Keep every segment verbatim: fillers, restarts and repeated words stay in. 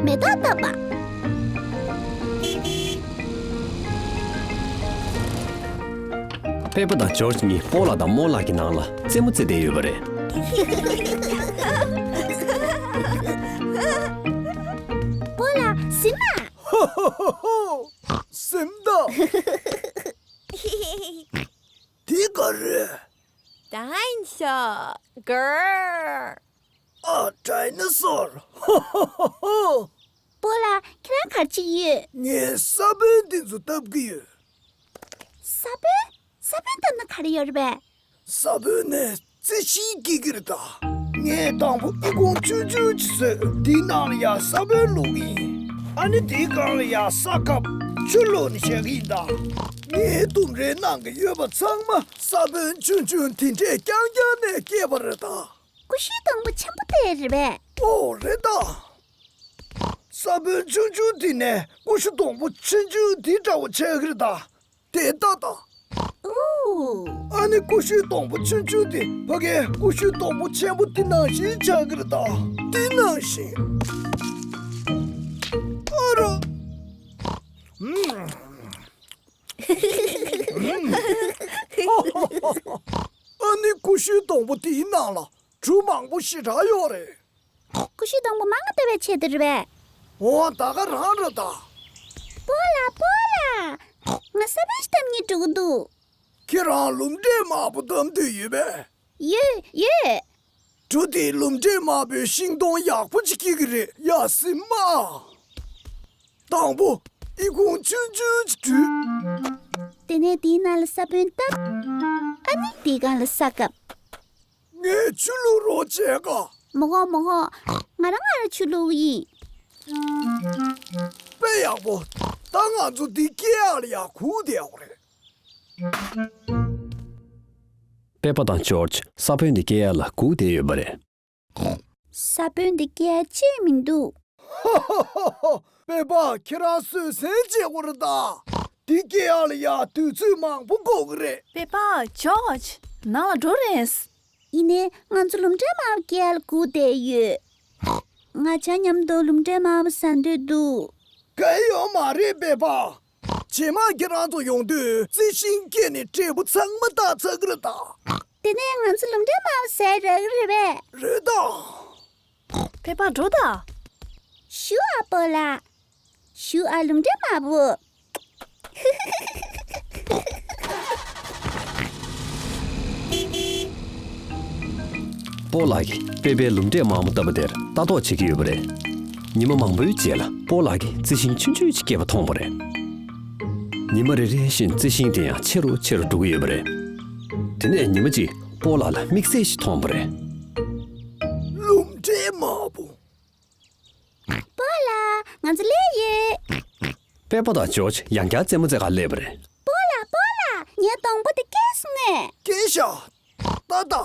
མེ་ཏོག་བཏབ་པ། པེ་པ་དང་ཇོརྗ་གཉིས་སྤོ་ལགས་དང་རྨོ་ལགས་ཀྱི་ནང་ལ་རྩེད་མོ་རྩེ་བསྡད་ཡོད་པ་རེད། སྤོ་ལགས་ཟིན་ན། ཧོ་ཧོ་ཧོ་ཧོ། ཟིན་ད། དེ་ག་རེད། ཌའི་ནོ་སོར། གར། ཨ། ཌའི་ནོ་སོར། ཧོ་ཧོ་ཧོ་ཧོ། སྤོ་ལགས་ཁྱེད་རང་ག་རེ་བྱེད་ཀྱི་ཡོད། ངས་ས་བོན་འདི་ཚོ་བཏབ་ཀྱི་ཡོད། ས་བོན། ས་བོན་བཏབ་ན་ག་རེ་ཡོད་རེད་པས། ས་བོན་ནས་རྩི་ཤིང་སྐྱེ་གི་རེད་ད། ངས་དང་པོ་ཨི་ཁུང་ཆུང་ཆུང་ཅིག་བཟོས། དེའི་ནང་ལ་ཡ་ས་བོན་བླུགས་ཡིན། ཨ་ནི་དེའི་སྒང་ལ་ཡ་ས་བཀབ། ཆུ་བླུགས་ནས་བཞག་གི་ཡིན་ད། ངའི་ལྡུམ་རའི་ནང་གི་ཡོད་པ་ཚང་མ་ས་བོན་ཆུང་ཆུང་དེ་འདྲས་རྐྱང་རྐྱང་ནས་སྐྱེས་པ་རེད་ད། ཀུ་ཤུའི་སྡོང་པོ་ཆེན་པོ་དེ་རེད་པས། ཨོ་རེད་ད། ས་བོན་ཆུང་ཆུང་དེ་ནས་ཀུ་ཤུ་སྡོང་པོ་ཆུང་ཆུང་དེ་འདྲ་བོ་ཆགས་ཀྱི་རེད་ད། དེ་ལྟ་ད། ཨོ། ཨ་ནི་ཀུ་ཤུའི་སྡོང་པོ་ཆུང་ཆུང་དེ་ཕ་གའི་ཀུ་ཤུའི་སྡོང་པོ་ཆེན་པོ་དེ་ནང་བཞིན་ཆགས་ཀྱི་རེད་ད། དེ་ནང་བཞིན། ཨ་རོ། ཨུམ། ཨ་ནི་ཀུ་ཤུའི་སྡོང་པོ་དེའི་ནང་ལ་གྲུ་མང་པོ་ཞེ་དྲག་ཡོད་རེད། ཀུ་ཤུའི་སྡོང་པོ་མང་བ་ལྟ་བའི་ཆེད་དུ་རེད་པས། འོ་ད་ག་རང་རེད་ད། སྤོ་ལགས་སྤོ་ལགས། ང་ས་བོན་ཞིག་བཏབ་སྙིང་འདོད་ཀྱི་འདུག་ཁྱེད་རང་ལུམ་འབྲས་དམར་པོ་བཏབ་འདོད་ཡོད་པས། ཡོད་ཡོད། གྲུ་དེའི་ལུམ་འབྲས་དམར་པོའི་ཤིང་སྡོང་ཡག་པོ་ཅིག་སྐྱེ་གི་རེད། ཡ་སྲིད་མ། དང་པོ་ཨི་ཁུང་ཆུང་ཆུང་ཅིག་བྲུས། དེ་ནས་དེའི་ནང་ལ་ས་བོན་བཏབ། ཨ་ནི་དེའི་སྒང་ལ་ས་བཀབ། ངས་ཆུ་བླུགས་རོགས་བྱས་ག་མི་དགོས་མི་དགོས། ང་རང་ང་རང་ཆུ་བླུགས་ཡིན། དཔེ་ཡག་པོ། ད་ང་ཚོ་འདི་སྐྱེ་ཡག་ལ་ཡ་སྒུག་བསྡད་ཡོད་རེད། པེ་པ་དང་ཇོརྗ་ས་བོན་འདི་སྐྱེ་ཡག་ལ་སྒུག་བསྡད་ཡོད་པ་རེད། ས་བོན་འདི་སྐྱེ་ཡག་ཅིག་མི་འདུག་ཧོ་ཧོ་ཧོ་ཧོ། པེ་པ་ཁྱེད་རང་བཟོད་བསྲན་བྱེད་དགོས་རེད་ད། འདི་སྐྱེ་ཡག་ལ་ཡ་དུས་ཚོད་མང་པོ་འགོར་གི་རེད། པེ་པ་ཇོརྗ་ནང་ལ་འགྲོ་རན། ཡིན་ནའི་ང་ཚོ་ལུམ་འབྲས་དམར་པོ་སྐྱེ་ཡག་ལ་སྒུག་བསྡད་ཡོད། ང་ཆ་མཉམ་དུ་ལུམ་འབྲས་དམར་པོ་ཟ་འདོད་འདུག་གལ་ཡོད་མ་རེད་པེ་པ། རྗེས་མ་ཁྱེད་རང་ཚོ་ཡོང་དུས་རྩི་ཤིང་སྐྱེས་ནས་འབྲས་བུ་ཚང་མ་བཏགས་ཚར་གི་རེད་ད། དེ་ནས་ང་ཚོ་ལུམ་འབྲས་དམར་པོ་ཟ་ཡག་རག་གི་རེད་པས། རེད་ད། པེ་པ་འགྲོ་ད། ཞུ་ཨ་སྤོ་ལགས། ཞུ་ཨ་ལུམ་འབྲས་དམར་པོ། སྤོ་ལགས་ཀྱིས་པེ་པའི་ལུམ་འབྲས་དམར་པོ་བཏབ་པ་དེར་ལྟ་རྟོག་བྱེད་ཀྱི་ཡོད་པ་རེད། ཉི་མ་མང་པོའི་རྗེས་ལ་སྤོ་ལགས་ཀྱིས་རྩི་ཤིང་ཆུང་ཆུང་ཞིག་སྐྱེས་པ་མཐོང་བ་རེད། ཉི་མ་རེ་རེ་བཞིན་རྩི་ཤིང་དེ་ཡང་ཆེ་རུ་ཆེ་རུ་འགྲོ་གི་ཡོད་པ་རེད། དེ་ནས་ཉི་མ་གཅིག་སྤོ་ལགས་ལ་དམིགས་བསལ་ཞིག་མཐོང་བ་རེད། ལུམ་འབྲས་དམར་པོ། སྤོ་ལགས། ང་ཚོ་སླེབས་ཡོད། པེ་པ་དང་ཇོརྗ་ཡང་བསྐྱར་རྩེད་མོ་རྩེ་གར་སླེབས་པ་རེད། སྤོ་ལགས། སྤོ་ལགས། ངའི་སྡོང་པོ་དེ་སྐྱེས་སོང་ངས། སྐྱེས་ཤག་ད་ལྟ།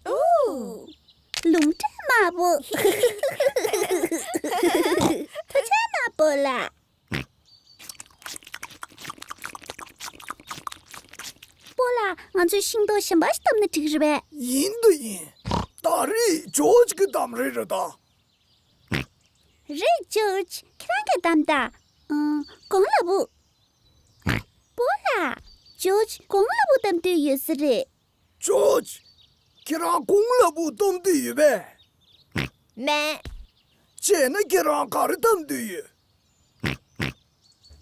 ཨོ། ལུམ་འབྲས་དམར་པོ། ཐུགས་རྗེ་གནང་སྤོ་ལགས། སྤོ་ལགས། ང་ཚོས་ཤིང་ཏོག་གཞན་པ་ཞིག་བཏབ་ན་འགྲིག་རེད་པས། ཡིན་དང་ཡིན། ད་རེས་ཇོརྗ་གི་གདམ་རེས་རེད་ད། རེད་ཇོརྗ། ཁྱེད་རང་གིས་གདམ་ད། ཨང་། དགུང་ལོ་བུ། སྤོ་ལགས། ཇོརྗ་དགུང་ལོ་བུ་གདམ་འདོད་ཡོད་ས་རེད། ཇོརྗ། ཁྱེད་རང་དགུང་ལོ་བུ་གདམ་འདོད་ཡོད་པས། མེད། བྱས་ན་ཁྱེད་རང་ག་རེ་གདམ་འདོད་ཡོད།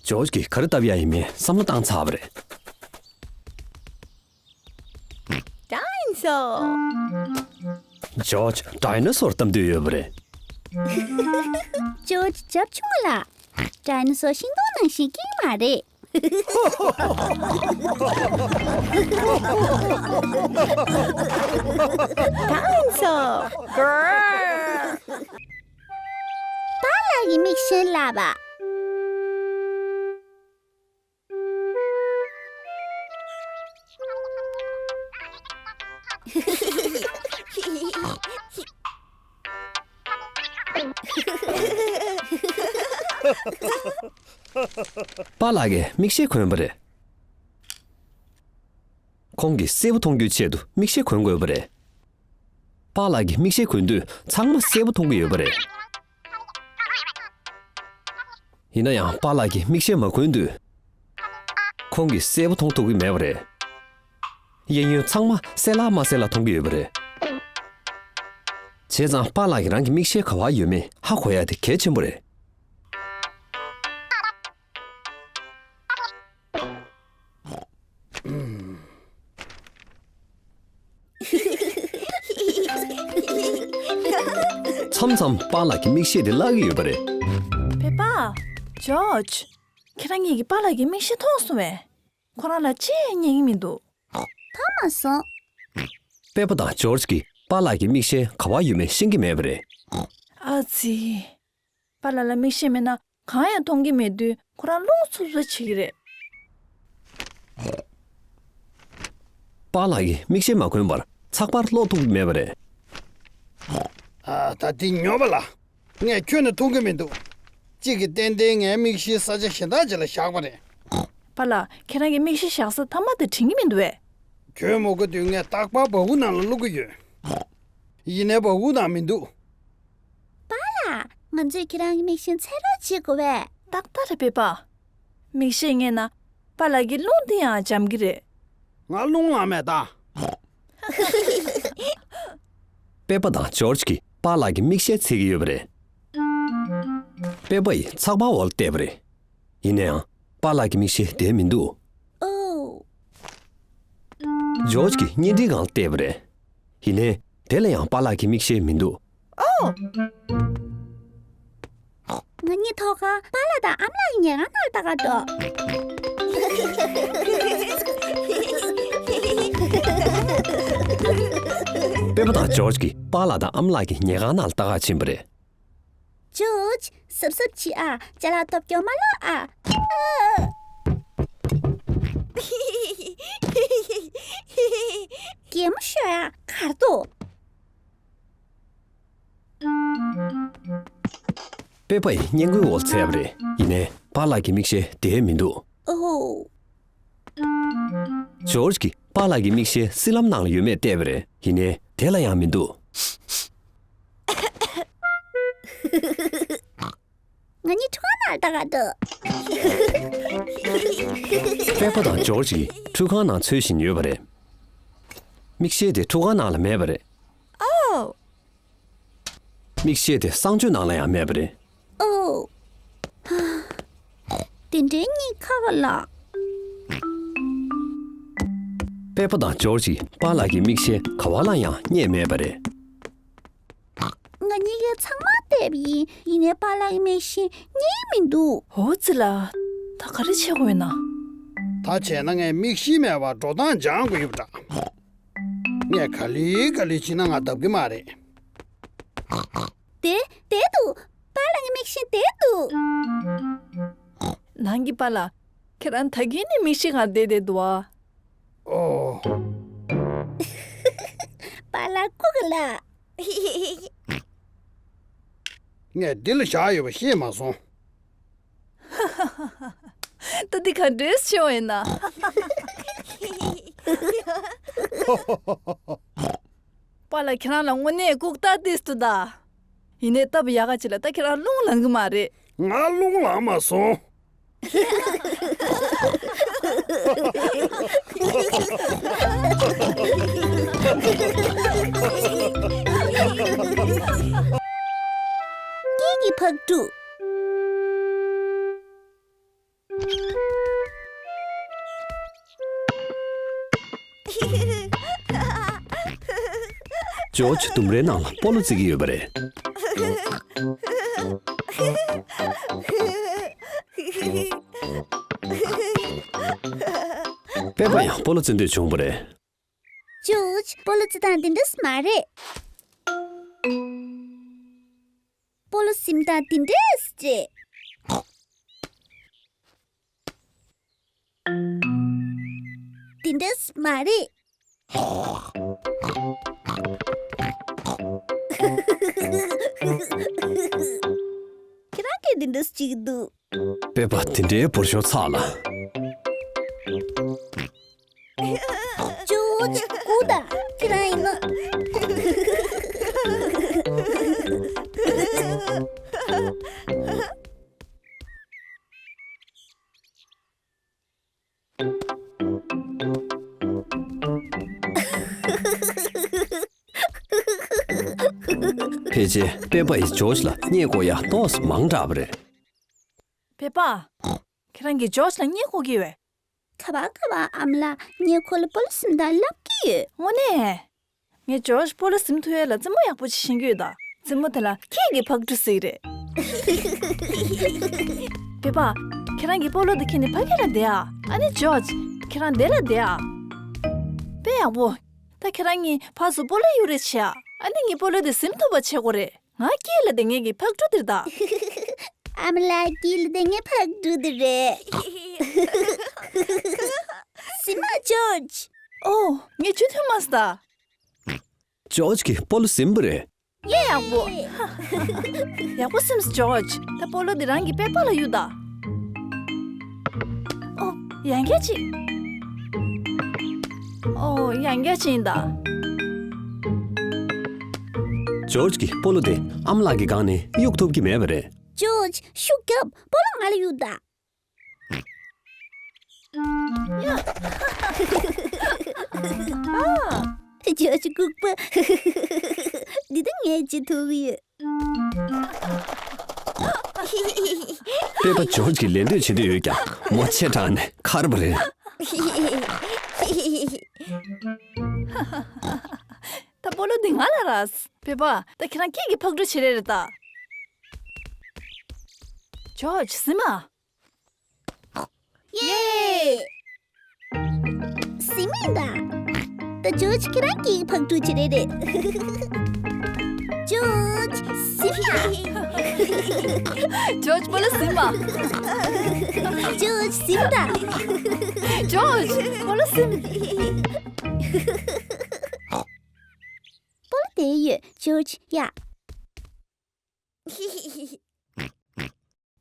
ཇོརྗ་གིས་ག་རེ་བཏབ་ཡག་ཡིན་མིན་བསམ་བློ་བཏང་ཚར་བ་རེད། ཌའི་ནོ་སོར། ཇོརྗ་ཌའི་ནོ་སོར་གདམ་འདོད་ཡོད་པ་རེད། ཇོརྗ་རྒྱབ་ཆུང་ལ། ཌའི་ནོ་སོར་ཤིང་སྡོང་ནང་བཞིན་སྐྱེ་གི་མ་རེད། ཌའི་ནོ་སོར། གར། པཱ་ལགས་ཀྱི་མིག་ཤེལ་ལགས་པ། པཱ་ལགས་ཀྱིས་མིག་ཤེལ་གོན་པ་རེད། ཁོང་གིས་གསལ་པོ་མཐོང་རྒྱུའི་ཆེད་དུ་མིག་ཤེལ་གོན་དགོས་པ་རེད། པཱ་ལགས་ཀྱིས་མིག་ཤེལ་གོན་དུས་ཚང་མ་གསལ་པོ་མཐོང་གི་ཡོད་པ་རེད། ཡིན་ན་ཡང་པཱ་ལགས་ཀྱིས་མིག་ཤེལ་མ་གོན་དུས། ཁོང་གིས་གསལ་པོ་མཐོང་ཐུབ་ཀྱི་མེད་པ་རེད། གཡས་གཡོན་ཚང་མ་གསལ་ལྷག་མ་གསལ་ལྷག་མཐོང་གི་ཡོད་པ་རེད། བྱས་ཙང་པཱ་ལགས་ཀྱིས་རང་གི་མིག་ཤེལ་ག་པར་ཡོད་མེད་ཧ་གོ་ཡ་དེ་གལ་ཆེན་པོ་རེད། མཚམས་མཚམས་པཱ་ལགས་ཀྱི་མིག་ཤེལ་དེ་བརླག་གི་ཡོད་པ་རེད། བོད་པ། ཇོརྗ། ཁྱེད་རང་གཉིས་ཀྱིས་པཱ་ལགས་ཀྱི་མིག་ཤེལ་མཐོང་སོང་བས། ཁོ་རང་ལ་ཅི་ཡང་རྙེད་ཀྱི་མི་འདུག་མཐོང་མ་སོང་། པད་པ་དང་ཇོརྗ་གིས་པཱ་ལགས་ཀྱི་མིག་ཤེལ་ག་པར་ཡོད་མེད་ཤེས་ཀྱི་མེད་པ་རེད། ཨ་ཙི། པཱ་ལགས་ལ་མིག་ཤེལ་མེད་ན་གང་ཡང་མཐོང་གི་མེད་དུས་ཁོ་རང་རླུང་འཚུབ་འཚུབ་བྱེད་ཀྱི་རེད། པཱ་ལགས་ཀྱིས་མིག་ཤེལ་མ་གོན་པར་ཚགས་པར་ཀློག་ཐུབ་ཀྱི་མེད་པ་རེད། ཨ། ད་འདི་ཉོབ་པ་ལ། ངས་ཁྱོན་ནས་མཐོང་གི་མི་འདུག་གཅིག་གིས་ཏན་ཏན་ངའི་མིག་ཤེལ་ས་ཆ་གཞན་དག་ཅིག་ལ་བཞག་པ་རེད། པཱ་ལགས། ཁྱེད་རང་གི་མིག་ཤེལ་བཞག་ས་མཐའ་མ་དེ་དྲན་གྱི་མི་འདུག་བས། ཁྱོད་མ་གོ་དུས་ངས་རྟག་པར་བ་སྤུ་ནང་ལ་བླུག་གི་ཡོད། ཡིན་ནའི་བ་སྤུ་ནང་མི་འདུག་པཱ་ལགས། ང་ཚོས་ཁྱེད་རང་གི་མིག་ཤེལ་འཚོལ་རོགས་བྱེད་དགོས་པས། ཏག་ཏག་རེད་པད་པ། མིག་ཤེལ་རྙེད་ན་པཱ་ལགས་ཀྱི་རླུང་དེ་ཡང་འཇམ་གྱི་རེད། ང་རླུང་ལངས་མེད་ད། པད་པ་དང་ཇོརྗ་གིས་པཱ་ལགས་ཀྱི་མིག་ཤེལ་འཚོལ་གྱི་ཡོད་པ་རེད། པད་པ་ཡིས་ཚགས་པར་འོག་ལ་བལྟས་པ་རེད། ཡིན་ན་ཡང་པཱ་ལགས་ཀྱི་མིག་ཤེལ་དེར་མི་འདུག་ཨོ། ཇོརྗ་གིས་བརྙན་འཕྲིན་སྒང་ལ་བལྟས་པ་རེད། ཡིན་ནའི་དེ་ལ་ཡང་པཱ་ལགས་ཀྱི་མིག་ཤེལ་མི་འདུག་ཨོ། ང་གཉིས་ཐོག་ཁར་པཱ་ལགས་དང་ཨ་མ་ལགས་ཀྱི་ཉལ་ཁང་ནང་ལ་ལྟ་ག་འགྲོ། པད་པ་དང་ཇོརྗ་གིས་པཱ་ལགས་དང་ཨ་མ་ལགས་ཀྱི་ཉལ་ཁང་ནང་ལ་ལྟ་ག་ཕྱིན་པ་རེད། ཇོརྗ། གཟབ་གཟབ་བྱེད་ཨ། ཅ་ལག་སྟོབས་སྐྱོ་མ་ལོག་ཨ། གད་མོ་ཤོར་ཨ། གར་འདུག་པད་པ་ཡིས་སྔས་མགོའི་འོག་འཚོལ་བ་རེད། ཡིན་ནའི་པཱ་ལགས་ཀྱི་མིག་ཤེལ་དེར་མི་འདུག་ཨོ། ཇོརྗ་གིས་པཱ་ལགས་ཀྱི་མིག་ཤེལ་སྲིབ་ལམ་ནང་ལ་ཡོད་མེད་བལྟས་པ་རེད། ཡིན་ནའི་དེ་ལ་ཡང་མི་འདུག་ང་གཉིས་ཁྲུས་ཁང་ནང་ལ་ལྟ་ག་འགྲོ། པད་པ་དང་ཇོརྗ་གིས་ཁྲུས་ཁང་ནང་འཚོལ་བཞིན་ཡོད་པ་རེད། མིག་ཤེལ་དེ་ཁྲུས་ཁང་ནང་ལ་མེད་པ་རེད། ཨོ། མིག་ཤེལ་དེ་གསང་སྤྱོད་ནང་ལ་ཡང་མེད་པ་རེད། ཨོ། དེ་འདྲའི་གཉིད་ཁ་ག་ལ། པད་པ་དང་ཇོརྗ་གིས་པཱ་ལགས་ཀྱི་མིག་ཤེལ་ག་པ་ལ་ཡང་རྙེད་མེད་པ་རེད། ང་གཉིས་ཀས་ཚང་མ་བལྟས་པ་ཡིན། ཡིན་ནའི་པཱ་ལགས་ཀྱི་མིག་ཤེལ་རྙེད་མི་འདུག་འོ་ཙི་ལ། ད་ག་རེ་བྱེད་དགོས་ཡོད་ན། ད་བྱས་ན་ངས་མིག་ཤེལ་མེད་པར་འགྲོ་སྟངས་སྦྱང་དགོས་ཡོད་པ་འདྲ། ངས་ག་ལེ་ག་ལེ་བྱས་ན་ང་བརྡབ་ཀྱི་མ་རེད། དེ་དེར་འདུག་པཱ་ལགས་ཀྱི་མིག་ཤེལ་དེར་འདུག་ནང་གི་པཱ་ལགས། ཁྱེད་རང་ད་གིན་ནས་མིག་ཤེལ་སྒང་བསྡད་བསྡད་འདུག་ཨ། ཨོ། པཱ་ལགས་སྐུ་ག་ལ། ངས་འདི་ལ་བཞག་ཡོད་པ་ཤེས་མ་སོང་། ད་འདི་ག་འདྲས་བྱུང་ཡིན་ན། པཱ་ལགས་ཁྱེད་རང་ལ་དངོས་གནས་ལྐུགས་རྟགས་ཏིས་ཏུ་ད། ཡིན་ནའི་སྟབས་ཡག་ག་ཅིག་ལ་ད་ཁྱེད་རང་རླུང་ལངས་གི་མ་རེད། ང་རླུང་ལངས་མ་སོང་། སྐད་ཀྱི་ཕག་གྲུ། ཇོ་ཇོ་ལྡུམ་རའི་ནང་ལ་སྤོ་ལོ་རྩེ་གི་ཡོད་པ་རེད། པད་པ་ཡང་སྤོ་ལོ་རྩེ་འདོད་བྱུང་བ་རེད། ཇོ་ཇོ། སྤོ་ལོ་རྩེ་སྟངས་འདི་འདྲས་མ་རེད། སྤོ་ལོ་ཟིན་སྟངས་འདི་འདྲས་རེད། འདི་འདྲས་མ་རེད། ཁྱེད་རང་གིས་འདི་འདྲས་བྱེད་ཀྱི་འདུག་པད་པ་དེ་འདྲའི་འབོར་ཤོག་ཚགས་ལ། ཇོ་ཇོ་སྐུ་དང་ཁྱེད་རང་ཡིན་ན། ཕལ་ཆེར་པེ་པ་ཡིས་ཇོརྗ་ལ་བརྙས་དགོས་ཡ་ཏོག་ཙམ་མང་དྲགས་པ་རེད། པེ་པ། ཁྱེད་རང་གིས་ཇོརྗ་ལ་བརྙས་དགོས་ཀྱི་ཡོད། ག་པར་ག་པར། ཨ་མ་ལགས། ངས་ཁོ་ལ་སྤོ་ལོ་གཟིམ་དང་ལབ་ཀྱི་ཡོད། དངོས་གནས། ངས་ཇོརྗ་སྤོ་ལོ་གཟིམ་ཐུབ་ཡས་ལ་རྩེད་མོ་ཡག་པོ་ཅིག་ཤེས་ཀྱི་ཡོད་ད། རྩེད་མོ་དེ་ལ་ཁྱེད་ཀྱིས་ཕག་གྲུ་ཟེར་གྱི་རེད། པེ་པ། ཁྱེད་རང་གིས་སྤོ་ལོ་དེ་ཁྱེར་ནས་ཕ་གི་ལ་བསྡད་ཨ། ཨ་ནི་ཇོརྗ། ཁྱེད་རང་འདི་ལ་བསྡད་ཨ། དཔེ་ཡག་པོ། ད་ཁྱེད་རང་གཉིས་ཕར་ཚུར་སྤོ་ལོ་གཡུག་རེས་བྱེད་ཨ། ཨ་ནི་ངས་སྤོ་ལོ་དེ་གཟིམ་ཐུབ་པ་བྱེད་དགོས་རེད། ང་དཀྱིལ་ལ་བསྡད་མཁན་གྱི་ཕག་གྲུ་དེ་རེད་ད། ཨ་མ་ལགས། དཀྱིལ་ལ་བསྡད་མཁན་ཕག་གྲུ་དེ་རེད། གཟིམ་ཨ་ཇོརྗ། ཨོ། ངས་ཇུས་མཐུན་མ་སོང་ད། ཇོརྗ་གིས་སྤོ་ལོ་ཟིན་པ་རེད། ཡེ། ཡག་པོ། ཡག་པོ་ཟིན་སོང་ཇོརྗ། ད་སྤོ་ལོ་འདི་རང་གི་པེ་པ་ལ་གཡུག་ད། ཨོ། ཡང་བསྐྱར་ཅིག་ཨོ། ཡང་བསྐྱར་ཅིག་ཡིན་ད། ཇོརྗ་གིས་སྤོ་ལོ་དེ་ཨ་མ་ལགས་ཀྱི་སྒང་ནས་གཡུག་ཐུབ་ཀྱི་མེད་པ་རེད། ཇོརྗ། ཤུགས་རྒྱོབ། སྤོ་ལོ་ང་ལ་གཡུག་ད། ཇོརྗ་ལྐུགས་པ། འདི་ད་ངས་བྱེད་ཐུབ་ཀྱི་ཡོད། པེ་པ་ཇོརྗ་གིས་ལད་ཟློས་བྱེད་འདོད་ཡོད་ཀྱང་མོ་ཆེ་དྲགས་ནས་ཁར་བ་རེད། ད་སྤོ་ལོ་འདི་ང་ལ་རག་པེ་པ། ད་ཁྱེད་རང་ཁྱེད་ཀྱི་ཕག་གྲུ་བྱེད་རེད་རེད་ད། ཇོརྗ་གཟིམ་ཨ། ཡེ། གཟིམ་ཨིན་ད། ད་ཇོརྗ་ཁྱེད་རང་གི་ཕག་གྲུ་བྱེད་རེད་རེད། ཇོརྗ་གཟིམ་ཨ། ཇོརྗ་སྤོ་ལོ་གཟིམ་ཨ། ཇོརྗ་གཟིམ་ད། ཇོརྗ་སྤོ་ལོ་གཟིམ། སྤོ་ལོ་དེ་ཡོད་ཇོརྗ་ཡ།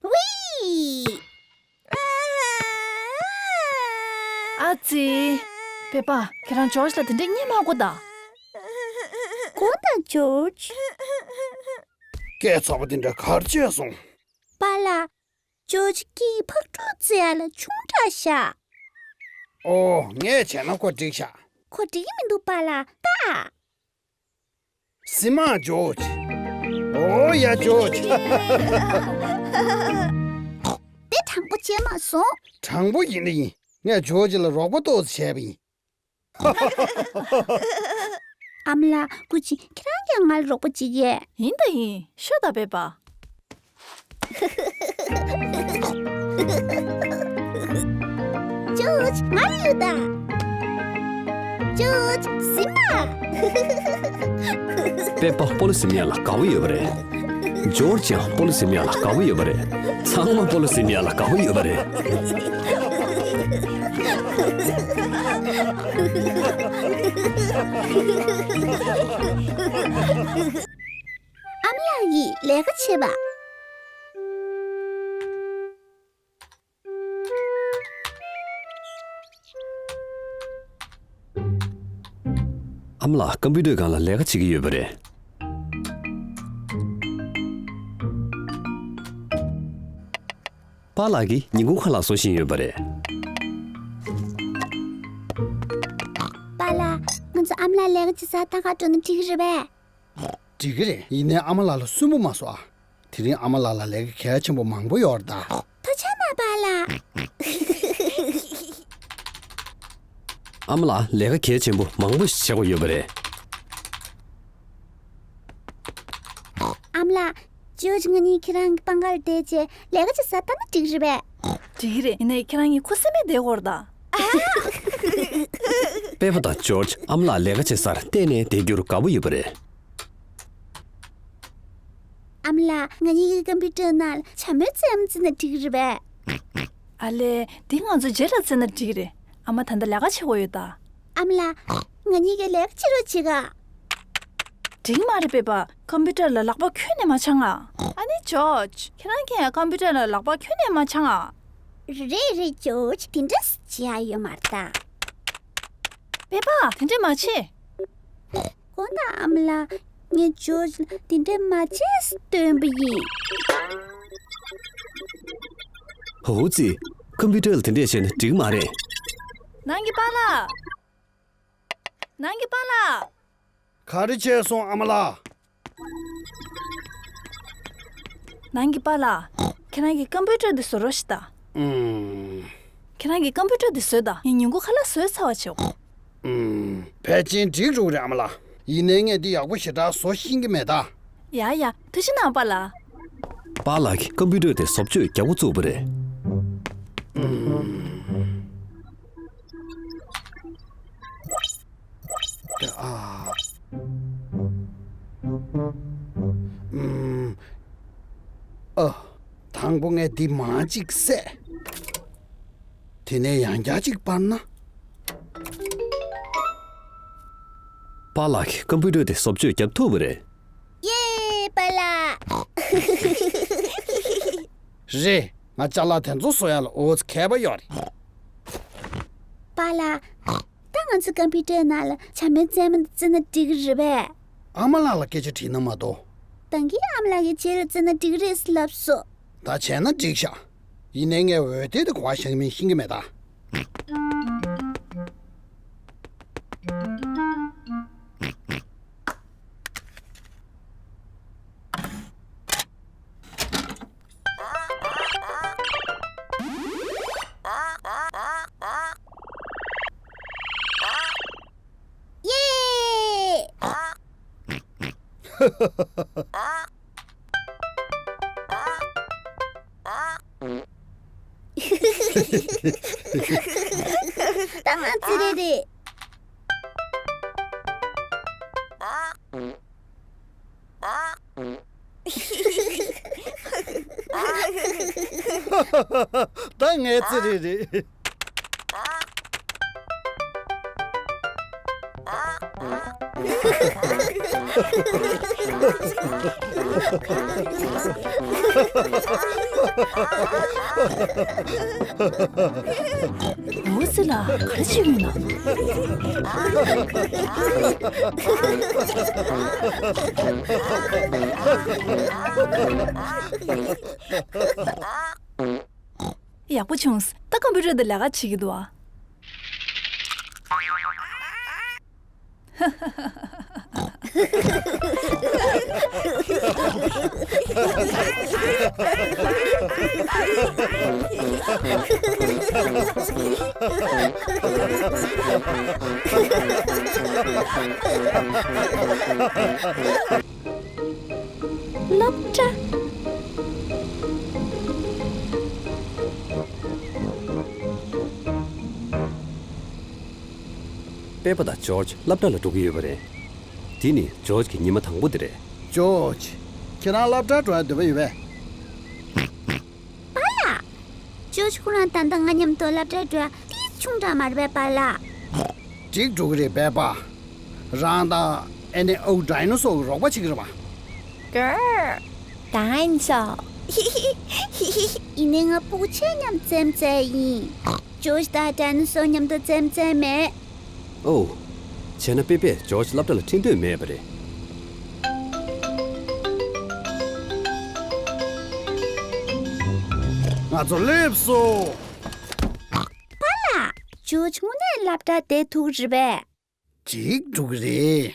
ཝི། ཨ་ཙི། པེ་པ། ཁྱེད་རང་ཇོརྗ་ལ་དེ་འདྲས་བརྙས་མ་དགོས་ད། དགོངས་དག་ཇོརྗ། སྐད་ཚ་པོ་དེ་འདྲ་ག་རེ་བྱས་སོང་། པཱ་ལགས། ཇོརྗ་ཁྱེད་ཀྱི་ཕག་གྲུ་རྩེ་ཡ་ལ་ཆུང་དྲགས་ཤག་ཨོ། ངས་བྱས་ན་ཁོ་འགྲིག་ཤག་ཁོ་འགྲིག་གི་མི་འདུག་པཱ་ལགས་ད། གཟིམ་ཨ་ཇོརྗ། ཨོ་ཡ་ཇོརྗ། དེ་དྲང་པོ་བྱས་མ་སོང་། དྲང་པོ་ཡིན་ན་ཡིན། ངས་ཇོརྗ་ལ་རོགས་པ་ཏོག་ཙམ་བྱས་པ་ཡིན། ཨ་མ་ལགས། སྐུ་མཁྱེན། ཁྱེད་རང་ཀྱང་ང་ལ་རོགས་པ་བྱེད་ཀྱི། ཡིན་ད་ཡིན། ཤོད་ད་པེ་པ། ཇོརྗ་ང་ལ་གཡུག་ད། ཇོརྗ་གཟིམ་ཨ། པེ་པ་སྤོ་ལོ་གཟིམ་ཡ་ལ་དགའ་པོ་ཡོད་པ་རེད། ཇོརྗ་ཡང་སྤོ་ལོ་གཟིམ་ཡ་ལ་དགའ་པོ་ཡོད་པ་རེད། ཚང་མ་སྤོ་ལོ་གཟིམ་ཡ་ལ་དགའ་པོ་ཡོད་པ་རེད། ཨ་མ་ལགས་ཀྱིས་ལས་ཀ་བྱེད་པ། ཨ་མ་ལགས་ཀམ་པུ་ཊར་སྒང་ལ་ལས་ཀ་བྱེད་ཀྱི་ཡོད་པ་རེད། པཱ་ལགས་ཀྱིས་ཉིན་གུང་ཁ་ལག་བཟོ་བཞིན་ཡོད་པ་རེད། པཱ་ལགས། ང་ཚོ་ཨ་མ་ལགས་ལས་ཀ་བྱེད་སར་ལྟ་ག་འགྲོ་ན་འགྲིག་གི་རེད་པས། འགྲིག་གི་རེད། ཡིན་ནའི་ཨ་མ་ལགས་ལ་སུན་པོ་མ་བཟོ་ཨ། དེ་རིང་ཨ་མ་ལགས་ལ་ལས་ཀ་གལ་ཆེན་པོ་མང་པོ་ཡོད་རེད་ད། ཐུགས་རྗེ་གནང་པཱ་ལགས། ཨ་མ་ལགས་ལས་ཀ་གལ་ཆེན་པོ་མང་པོ་ཞིག་བྱེད་དགོས་ཡོད་པ་རེད། ཨ་མ་ལགས། ཇོརྗ་ང་གཉིས་ཁྱེད་རང་གི་པང་ཁར་བསྡད་བྱས་ལས་ཀ་བྱེད་སར་ལྟ་ན་འགྲིག་གི་རེད་པས། འགྲིག་གི་རེད། ཡིན་ནའི་ཁྱེད་རང་གཉིས་ཁུ་སིམ་མེར་བསྡད་དགོས་རེད་ད། པེ་པ་དང་ཇོརྗ་ཨ་མ་ལགས་ལས་ཀ་བྱེད་སར་གཏན་ནས་བསྡད་རྒྱུར་དགའ་པོ་ཡོད་པ་རེད། ཨ་མ་ལགས། ང་གཉིས་ཀྱི་ཀམ་པུ་ཊར་ནང་ལ་བྱ་མོའི་རྩེད་མོ་རྩེ་ན་འགྲིག་གི་རེད་པས། ཨ་ལས། འདི་ང་ཚོ་རྗེས་ལ་རྩེ་ན་འགྲིག་གི་རེད། ཨ་མ་ད་ལྟ་ལས་ཀ་བྱེད་དགོས་ཡོད་ད། ཨ་མ་ལགས། ང་གཉིས་ཀྱི་ལས་ཀ་བྱེད་རོགས་བྱེད་ག་འགྲིག་མ་རེད་པེ་པ། ཀམ་པུ་ཊར་ལ་ལག་པ་ཁྱོན་ནས་མ་འཆང་ང་། ཨ་ནི་ཇོརྗ། ཁྱེད་རང་གིས་ཀམ་པུ་ཊར་ལ་ལག་པ་ཁྱོན་ནས་མ་འཆང་ང་། རེད་རེད་ཇོརྗ། དེ་འདྲ་བྱེད་ཡ་ཡོད་མ་རེད་ད། པེ་པ། དེ་འདྲ་མ་བྱེད། དགོངས་དག་ཨ་མ་ལགས། ངས་ཇོརྗ་ལ་དེ་འདྲ་མ་བྱེད་ཟེར་སྟོན་པ་ཡིན། ཧོ་ཙི། ཀམ་པུ་ཊར་ལ་དེ་འདྲས་བྱས་ན་འགྲིག་མ་རེད། ནང་གི་པཱ་ལགས། ནང་གི་པཱ་ལགས། ག་རེ་བྱས་སོང་ཨ་མ་ལགས། ནང་གི་པཱ་ལགས། ཁྱེད་རང་གི་ཀམ་པུ་ཊར་འདི་བཟོ་རོགས་ཞིག་དང་། ཨུམ། ཁྱེད་རང་གི་ཀམ་པུ་ཊར་འདི་བཟོས་དང་། ངས་ཉིན་གུང་ཁ་ལག་བཟོས་ཚར་བ་བྱེད། ཨུམ། ཕལ་ཆེར་འགྲིག་འགྲོ་གི་རེད་ཨ་མ་ལགས། ཡིན་ནའི་ངས་འདི་ཡག་པོ་ཞེ་དྲག་བཟོ་ཤེས་ཀྱི་མེད་ད། ཡ་ཡ། ཐུགས་རྗེ་གནང་པཱ་ལགས། པཱ་ལགས་ཀྱིས་ཀམ་པུ་ཊར་དེ་བཟོ་བཅོས་རྒྱག་འགོ་བཙུགས་པ་རེད། ཨ། ཨུམ། ཨ། དང་པོ་ངས་འདི་མར་ཅིག་བསད། དེ་ནས་ཡང་བསྐྱར་ཅིག་སྤར་ན། པཱ་ལགས་ཀྱིས་ཀམ་པུ་ཊར་དེ་བཟོ་བཅོས་བརྒྱབ་ཐུབ་པ་རེད། ཡེ། པཱ་ལགས། རེད། ང་ཅ་ལག་དེ་ཚོ་བཟོ་ཡ་ལ་འུ་ཚོ་མཁས་པ་ཡོད་རེད། པཱ་ལགས། ད་ང་ཚོ་ཀམ་པུ་ཊར་ནང་ལ་བྱ་སྨྱོན་རྩེད་མོ་འདི་བརྩི་ན་འགྲིག་གི་རེད་པས། ཨ་མ་ལགས་ལ་སྐད་ཆ་དྲིས་ན་མ་གཏོགས། ད་གིན་ཨ་མ་ལགས་ཀྱི་རྗེས་ལ་བརྩི་ན་འགྲིག་གི་རེད་ཟེར་ལབ་སོང་། ད་བྱས་ན་འགྲིག་ཤག་ཡིན་ནའི་ངས་འོད་སྡེར་དེ་ག་པར་བཞག་མིན་ཤེས་ཀྱི་མེད་ད། ཡེ། ད་ང་ཚོ་རེད་རེད། ད་ངའི་རྩེད་རེས་རེད། འོ་ཙི་ལ་ག་རེ་བྱེད་ཀྱི་ཡིན་ན། ཡག་པོ་བྱུང་། ད་ཀམ་པུ་ཊར་དེ་ལས་ཀ་བྱེད་ཀྱི་འདུག་ཨ། སློབ་གྲྭ། པེ་པ་དང་ཇོརྗ་སློབ་གྲྭ་ལ་འགྲོ་གི་ཡོད་པ་རེད། འདི་ནི་ཇོརྗ་གི་ཉི་མ་དང་པོ་དེ་རེད། ཇོརྗ། ཁྱེད་རང་སློབ་གྲྭར་འགྲོ་ཡ་འདོད་པ་ཡོད་པས། པཱ་ལགས། ཇོརྗ་ཁོ་རང་ད་ལྟ་ང་མཉམ་དུ་སློབ་གྲྭར་འགྲོ་ཡ་ཏོག་ཙམ་ཆུང་དྲགས་མ་རེད་པས་པཱ་ལགས། འགྲིག་འགྲོ་གི་རེད་པེ་པ། རང་དང་ཨེ་ནེ་ཨའུ་ཌའི་ནོ་སོར་གྱི་རོགས་པ་བྱེད་ཀྱི་རེད་པ། གར། ཌའི་ནོ་སོར། ཡིན་ནའི་ང་སྤུ་གུ་ཆེ་མཉམ་རྩེད་མོ་རྩེ་ཡ་ཡིན། ཇོརྗ་དང་ཌའི་ནོ་སོར་མཉམ་དུ་རྩེད་མོ་རྩེ་མེད། ཨོ། བྱས་ན་པེ་པས་ཇོརྗ་སློབ་གྲྭ་ལ་ཁྲིད་འདོད་མེད་པ་རེད། ང་ཚོ་སླེབས་སོང་། པཱ་ལགས། ཇོརྗ་དངོས་གནས་སློབ་གྲྭར་བསྡད་ཐུབ་ཀྱི་རེད་པས། འགྲིག་འགྲོ་གི་རེད།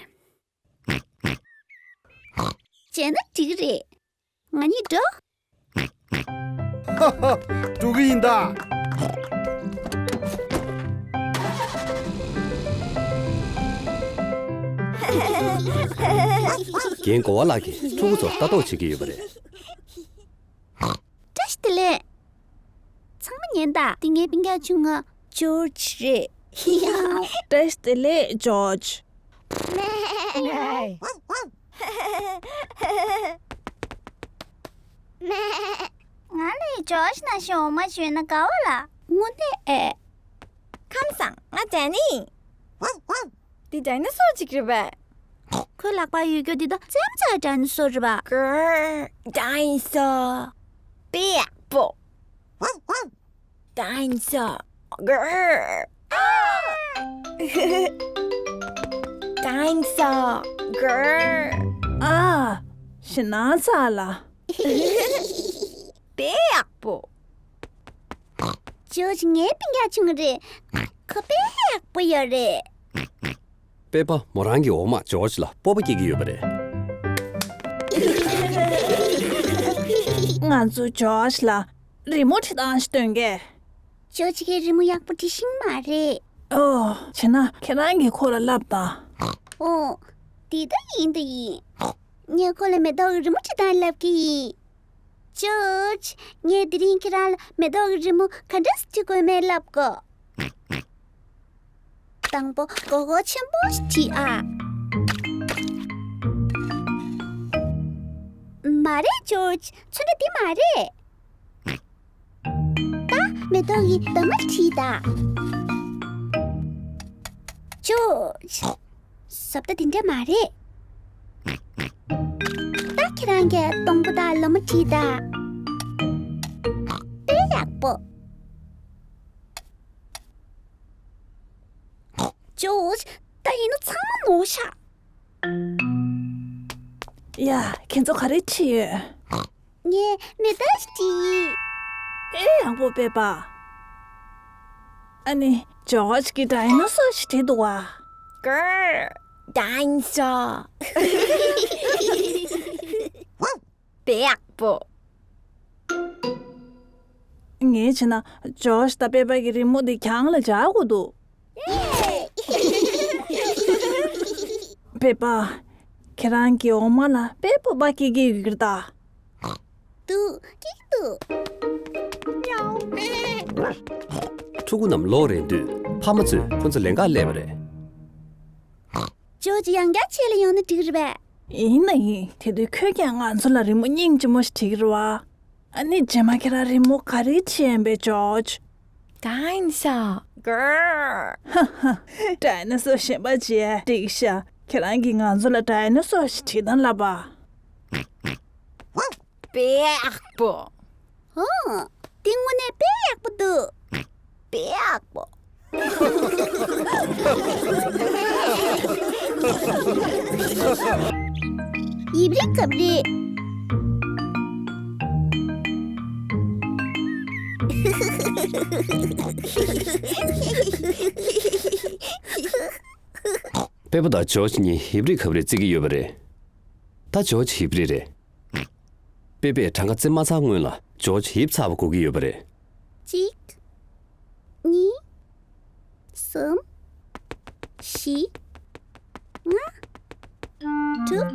བྱས་ན་འགྲིག་གི་རེད། ང་གཉིས་འགྲོ། ཧ་ཧ། འགྲོ་གི་ཡིན་ད། རྒན་གོ་བ་ལགས་ཀྱིས་ཕྲུ་གུ་ཚོར་ལྟ་རྟོག་བྱེད་ཀྱི་ཡོད་པ་རེད། བཀྲ་ཤིས་བདེ་ལེགས། ཚང་མ་ཉན་དང་། འདི་ངའི་སྤུན་ཀྱག་ཆུང་ང་ཇོརྗ་རེད། བཀྲ་ཤིས་བདེ་ལེགས་ཇོརྗ། ང་ལ་ཇོརྗ་ནང་བཞིན་འོ་མ་བྱོས་ན་དགའ་བ་ལ། དངོས་གནས་ཨེ། ཁམས་བཟང་། ང་ཌེ་ནི། འདི་ཌའི་ནོ་སོར་ཅིག་རེད་པས། ཁོའི་ལག་པར་ཡོད་རྒྱུ་འདི་ད་རྩེད་མོ་རྩེ་ཡ་ཌའི་ནོ་སོར་རེད་པ། གར། ཌའི་ནོ་སོར། དཔེ་ཡག་པོ། ཌའི་ནོ་སོར། གར། ཌའི་ནོ་སོར། གར། ཨ། ཞེད་སྣང་ཚ་ལ། དཔེ་ཡག་པོ། ཇོརྗ་ངའི་སྤུན་ཀྱག་ཆུང་ངུ་རེད། ཁོ་དཔེ་ཡག་པོ་ཡོད་རེད། པེ་པ་མོ་རང་གི་འོ་མ་ཇོརྗ་ལ་སྤོབས་པ་སྐྱེ་གི་ཡོད་པ་རེད། ང་ཚོ་ཇོརྗ་ལ་རི་མོ་བྲིས་སྟངས་ཤིག་སྟོན་གས། ཇོརྗ་གིས་རི་མོ་ཡག་པོ་འབྲི་ཤེས་མ་རེད། ཨོ། བྱས་ན་ཁྱེད་རང་གིས་ཁོ་ལ་བསླབ་དང་། ཨོ། དེ་ད་ཡིན་ད་ཡིན། ངས་ཁོ་ལ་མེ་ཏོག་གི་རི་མོ་བྲིས་སྟངས་བསླབ་ཀྱི་ཡིན། ཇོརྗ། ངས་དེ་རིང་ཁྱེད་རང་ལ་མེ་ཏོག་གི་རི་མོ་ག་འདྲ་སེ་བྲིས་དགོས་མེད་བསླབ་གོ། དང་པོ་མགོ་སྐོར་ཆེན་པོ་ཞིག་བྲིས་ཨ། མ་རེད་ཇོརྗ། ཚོན་ཁྲ་འདི་མ་རེད། ད་མེ་ཏོག་གི་འདབ་མ་བྲིས་ད། ཇོརྗ། ཟབ་ད་དེ་འདྲ་མ་རེད། ད་ཁྱེད་རང་གིས་སྡོང་པོ་དང་ལོ་མ་བྲིས་ད། དཔེ་ཡག་པོ། ཇོརྗ། ད་ཡིན་ན་ཚང་མ་ནོར་ཤག་ཡ། ཁྱེད་ཚོ་ག་རེ་བྲིས་ཡོད། ངས་མེ་ཏོག་ཞིག་བྲིས། ཨེ་ཡག་པོ་པེ་པ། ཨ་ནི་ཇོརྗ་གིས་ཌའི་ནོ་སོར་ཞིག་བྲིས་འདུག་བ། གར། ཌའི་ནོ་སོར། དཔེ་ཡག་པོ། ངས་བྱས་ན་ཇོརྗ་དང་པེ་པ་གི་རི་མོ་འདི་གྱང་ལ་སྦྱར་དགོས་འདུག་པེ་པ། ཁྱེད་རང་གི་འོ་མ་ལ་དཔེ་སྤོབས་པ་སྐྱེ་གི་ཡོད་ཀྱི་རེད་ད། འདུག་སྐྱེ་གི་འདུག་ཕྲུ་གུ་རྣམས་ལོག་རན་དུས་ཕ་མ་ཚོས་ཁོ་ཚོ་ལེན་གར་སླེབས་པ་རེད། ཇོརྗ་ཡང་བསྐྱར་ཆེད་ལ་ཡོང་ན་འགྲིག་རེད་པས། ཡིན་ན་ཡིན། དེ་དུས་ཁོས་ཀྱང་ང་ཚོ་ལ་རི་མོ་སྙིང་རྗེ་མོ་ཞིག་བྲིས་ཀྱི་རེད་བ། ཨ་ནི་རྗེས་མ་ཁྱེད་རང་རི་མོ་ག་རེ་བྲིས་ཡིན་པས་ཇོརྗ། ཌའི་ནོ་སོར། གར། ཧ་ཧ། ཌའི་ནོ་སོར་གཞན་པ་བྲིས་འགྲིག་ཤག་ཁྱེད་རང་གིས་ང་ཚོ་ལ་ཌའི་ནོ་སོར་ཞིག་བྲིས་དང་ལབ་པ། དཔེ་ཡག་པོ། ཨོ། འདི་དངོས་གནས་དཔེ་ཡག་པོ་འདུག་དཔེ་ཡག་པོ། ཡིབ་རི་གབ་རི། པེ་པ་དང་ཇོརྗ་གཉིས་ཡིབ་རི་གབ་རི་རྩེ་གི་ཡོད་པ་རེད། ད་ཇོརྗ་ཡིབ་རི་རེད། པེ་པས་གྲངས་ཀ་རྩེ་མ་ཚར་སྔོན་ལ་ཇོརྗ་ཡིབ་ཚར་བ་གོ་གི་ཡོད་པ་རེད། གཅིག་གཉིས། གསུམ། བཞི། ལྔ། དྲུག་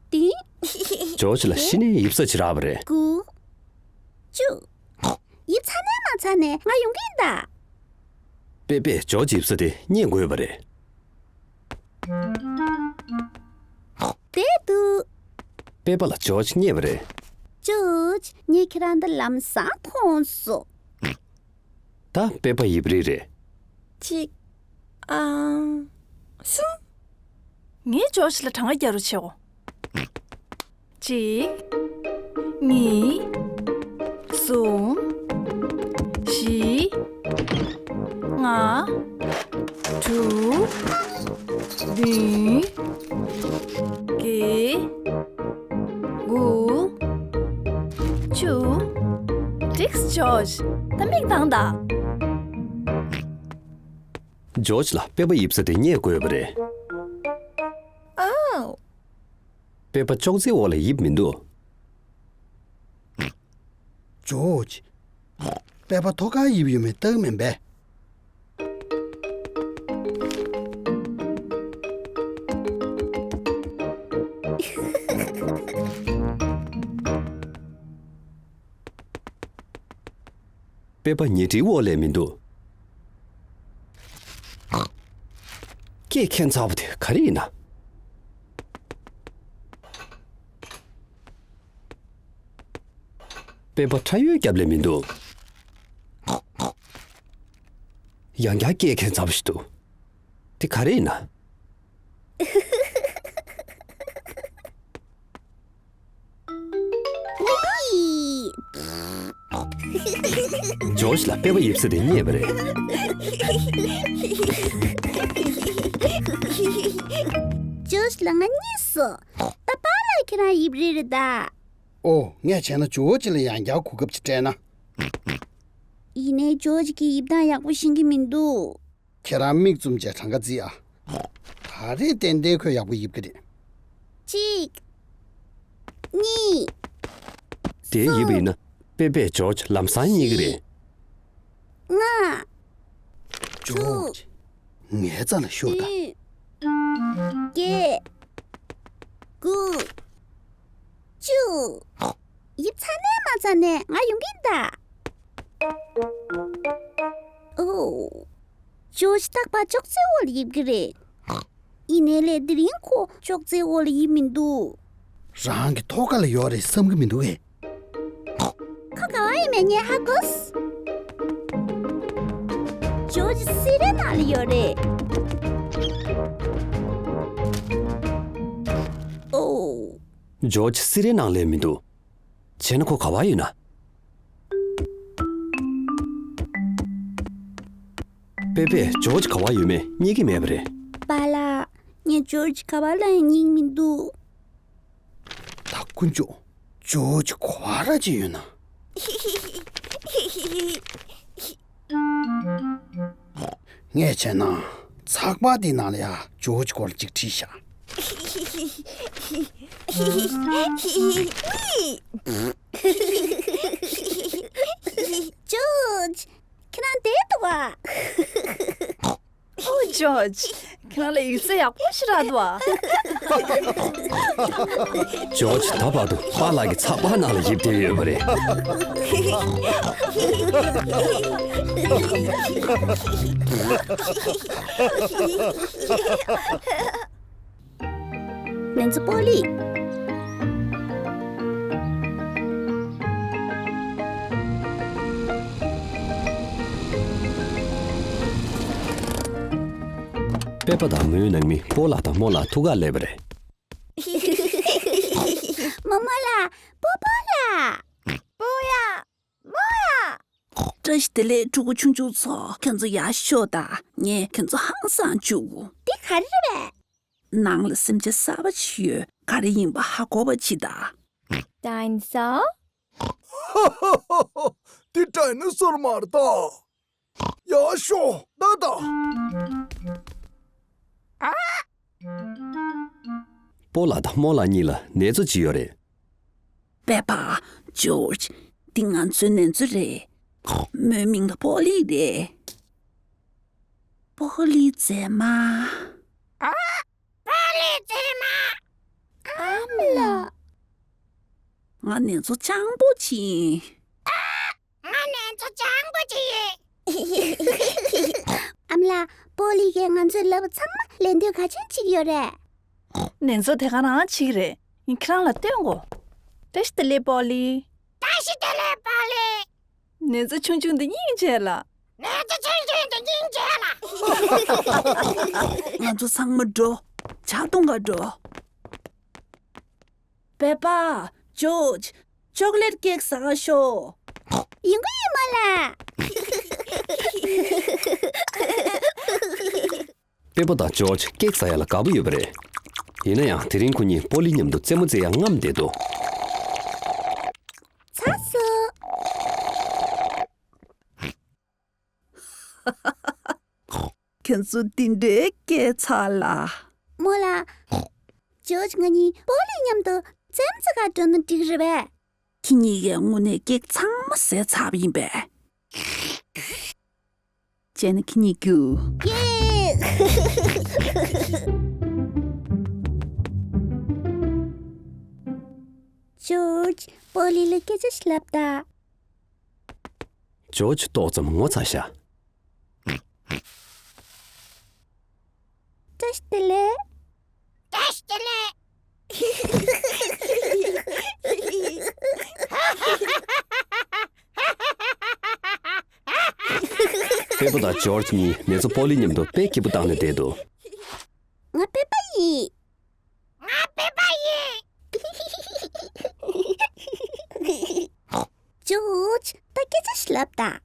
བདུན། ཇོརྗ་ལ་གཞི་ནས་ཡིབ་ས་ཅིག་རག་པ་རེད། དགུ། བཅུ། ཡིབ་ཚར་ནས་མ་ཚར་ནས་ང་ཡོང་གི་ཡིན་ད། པེ་པས་ཇོརྗ་ཡིབ་ས་དེ་རྙེད་དགོས་པ་རེད། བསྡད་འདུག་པེ་པ་ལ་ཇོརྗ་རྙེད་པ་རེད། ཇོརྗ། ངས་ཁྱེད་རང་འདི་ལམ་སང་མཐོང་སོང་། ད་པེ་པ་ཡིབ་རི་རེད། གཅིག་ཨང་། གསུམ། ངས་ཇོརྗ་ལ་གྲངས་ཀ་རྒྱག་རོགས་བྱེད་འོ། གཅིག་གཉིས། གསུམ། བཞི། ལྔ། དྲུག་བདུན། བརྒྱད། དགུ། བཅུ། འགྲིགས་ཇོརྗ། ད་མིག་གདངས་དང་། ཇོརྗ་ལ་པེ་པ་ཡིབ་ས་དེ་རྙེད་དགོས་པ་རེད། ཨའོ། པེ་པ་ཅོག་ཙེའི་འོག་ལ་ཡིབ་མི་འདུག་ཇོརྗ། པེ་པ་ཐོག་ཁར་ཡིབ་ཡོད་མེད་ལྟ་གི་མིན་པས། པེ་པ་ཉལ་ཁྲིའི་འོག་ལས་མི་འདུག་སྐད་ཁེངས་ཚར་བ་དེ་ག་རེ་ཡིན་ན། པེ་པ་ཁྲ་ཡོལ་རྒྱབ་ལས་མི་འདུག་ཡང་བསྐྱར་སྐད་ཁེངས་ཚར་བ་ཞིག་འདུག་དེ་ག་རེ་ཡིན་ན། ཇོརྗ་ལ་པེ་པ་ཡིབ་ས་དེ་རྙེད་པ་རེད། ཇོརྗ་ལ་ང་རྙེད་སོང་། ད་པཱ་ལགས་ཁྱེད་རང་ཡིབ་རི་རེད་ད། ཨོ། ངས་བྱས་ན་ཇོརྗ་ལ་ཡང་བསྐྱར་གོ་སྐབས་ཅིག་སྤྲད་ན། ཡིན་ནའི་ཇོརྗ་གིས་ཡིབ་སྟངས་ཡག་པོ་ཤེས་ཀྱི་མི་འདུག་ཁྱེད་རང་མིག་བཙུམ་བྱས་གྲངས་ཀ་བརྩི་ཨ། ད་རེས་ཏན་ཏན་ཁོས་ཡག་པོ་ཡིབ་ཀྱི་རེད། གཅིག་གཉིས། དེ་ཡིན་པ་ཡིན་ན། པེ་པེ་ཇོརྗ་ལམ་སང་རྙེད་ཀྱི་རེད། ལྔ། ཇོརྗ། ངའི་རྩ་ལ་ཤོག་དང་། བདུན། བརྒྱད། དགུ། བཅུ། ཡིབ་ཚར་ནས་མ་ཚར་ནས་ང་ཡོང་གི་ཡིན་ད། ཨོ། ཇོརྗ་རྟག་པར་ཅོག་ཙེའི་འོག་ལ་ཡིབ་ཀྱི་རེད། ཡིན་ནའི་ལས་དེ་རིང་ཁོ་ཅོག་ཙེའི་འོག་ལ་ཡིབ་མི་འདུག་རང་གི་ཐོག་ཁ་ལ་ཡོད་རེད་བསམ་གྱི་མི་འདུག་གས། ཁོ་ག་བ་ཡོད་མེད་ངས་ཧ་གོ། ཇོརྗ་སི་རའི་ནང་ལ་ཡོད་རེད། ཨོ། ཇོརྗ་སི་རའི་ནང་ལ་མི་འདུག་བྱས་ན་ཁོ་ག་བ་ཡོད་ན། པེ་པེ་ཇོརྗ་ག་བ་ཡོད་མེད་རྙེད་ཀྱི་མེད་པ་རེད། པཱ་ལགས། ངས་ཇོརྗ་ག་བ་ལ་ཡང་རྙེད་མི་འདུག་ད་དཀོན་མཆོག་ཇོརྗ་ག་བ་ར་ཅིག་ཡོད་ན། ངས་བྱས་ན་ཚགས་པར་འདི་ནང་ལ་ཡ་ཇོརྗ་སྐོར་ལ་ཅིག་བྲིས་ཤག་ཇོརྗ། ཁྱེད་རང་བསྡད་འདུག་ག་ཨོ་ཇོརྗ། ཁྱེད་རང་ལ་ཡིག་ཚད་ཡག་པོ་ཞིག་རག་འདུག་ག་ཇོརྗ་ད་བར་དུ་པཱ་ལགས་ཀྱི་ཚགས་པར་ནང་ལ་ཡིབ་བསྡད་ཡོད་པ་རེད། ནེ་ཙོ་པོ་ལི། པེ་པ་དང་མོའི་ནང་མི་པོ་ལགས་དང་རྨོ་ལགས་ཐུག་གར་སླེབས་པ་རེད། རྨོ་མོ་ལགས། པོ་པོ་ལགས། པོ་ཡ། རྨོ་ཡ། བཀྲ་ཤིས་བདེ་ལེགས་ཕྲུ་གུ་ཆུང་ཆུང་ཚོ། ཁྱོད་ཚོ་ཡར་ཤོག་དང་། ངས་ཁྱོད་ཚོ་ཧང་སང་བཅུག་འདི་ག་རེ་རེད་པས། ནང་ལ་སེམས་ཅན་གསར་པ་ཅིག་ཡོད། ག་རེ་ཡིན་པ་ཧ་གོ་བ་བྱེད་དང་། ཌའི་ནོ་སོར། ཧ་ཧ་ཧ་ཧ། འདི་ཌའི་ནོ་སོར་མ་རེད་ད། ཡར་ཤོག་ལྟ་དང་། པོ་ལགས་དང་རྨོ་ལགས་གཉིས་ལ་ནེ་ཙོ་ཅིག་ཡོད་རེད། པེ་པ། ཇོརྗ། འདི་ང་ཚོའི་ནེ་ཙོ་རེད། མོའི་མིང་ལ་པོ་ལི་རེད། པོ་ལི་མཛེས་མ། ཨ། པོ་ལི་མཛེས་མ། ཨ་མ་ལགས། ང་ནེ་ཙོ་སྤྱང་པོ་ཅིག་ཡིན། ཨ། ང་ནེ་ཙོ་སྤྱང་པོ་ཅིག་ཡིན། ཨ་མ་ལགས། པོ་ལི་གིས་ང་ཚོའི་ལབ་པ་ཚང་མ་ལན་ལྡོག་ག་ཚོད་བྱེད་ཀྱི་ཡོད་རེད། ནེ་ཙོ་དེ་ག་རང་བྱེད་ཀྱི་རེད། ངས་ཁྱེད་རང་ལ་སྟོན་གོ། བཀྲ་ཤིས་བདེ་ལེགས་པོ་ལི། བཀྲ་ཤིས་བདེ་ལེགས་པོ་ལི། ནེ་ཙོ་ཆུང་ཆུང་འདི་སྙིང་རྗེ་ལ། ནེ་ཙོ་ཆུང་ཆུང་འདི་སྙིང་རྗེ་ལ། ང་ཚོ་ཚང་མ་འགྲོ། ཇ་འཐུང་ག་འགྲོ། པེ་པ། ཇོརྗ། ཅོག་ལེཊ་ཀེག་ཟ་ག་ཤོག་ཡིན་གོ་ཡིན་མོ་ལ། པེ་པ་དང་ཇོརྗ་ཀེག་ཟ་ཡ་ལ་དགའ་པོ་ཡོད་པ་རེད། ཡིན་ན་ཡང་དེ་རིང་ཁོ་གཉིས་པོ་ལི་མཉམ་དུ་རྩེད་མོ་རྩེ་ཡ་རྔམ་བསྡད་འདུག་ཚར་སོང་། ཁྱེད་ཚོ་འདི་འདྲའི་སྐད་ཚ་ལ། རྨོ་ལགས། ཇོརྗ་ང་གཉིས་པོ་ལི་མཉམ་དུ་རྩེད་མོ་རྩེ་ག་འགྲོ་ན་འགྲིག་རེད་པས། ཁྱེད་གཉིས་ཀས་དངོས་གནས་སྐད་ཚང་མ་ཟས་ཚར་བ་ཡིན་པས། བྱས་ན་ཁྱེད་གཉིས་རྒྱུགས། ཡེ། ཇོརྗ། པོ་ལི་ལ་སྐད་ཆ་ཞིག་ལབ་དང་། ཇོརྗ་ཏོག་ཙམ་ངོ་ཚ་ཤག་བཀྲ་ཤིས་བདེ་ལེགས། བཀྲ་ཤིས་བདེ་ལེགས། པེ་པ་དང་ཇོརྗ་གཉིས་ནེ་ཙོ་པོ་ལི་མཉམ་དུ་དཔེ་སྐྱིད་པོ་བཏང་ནས་བསྡད་འདུག་ང་པེ་པ་ཡིན། ང་པེ་པ་ཡིན། ཇོརྗ། ད་སྐད་ཆ་ཞིག་ལབ་དང་།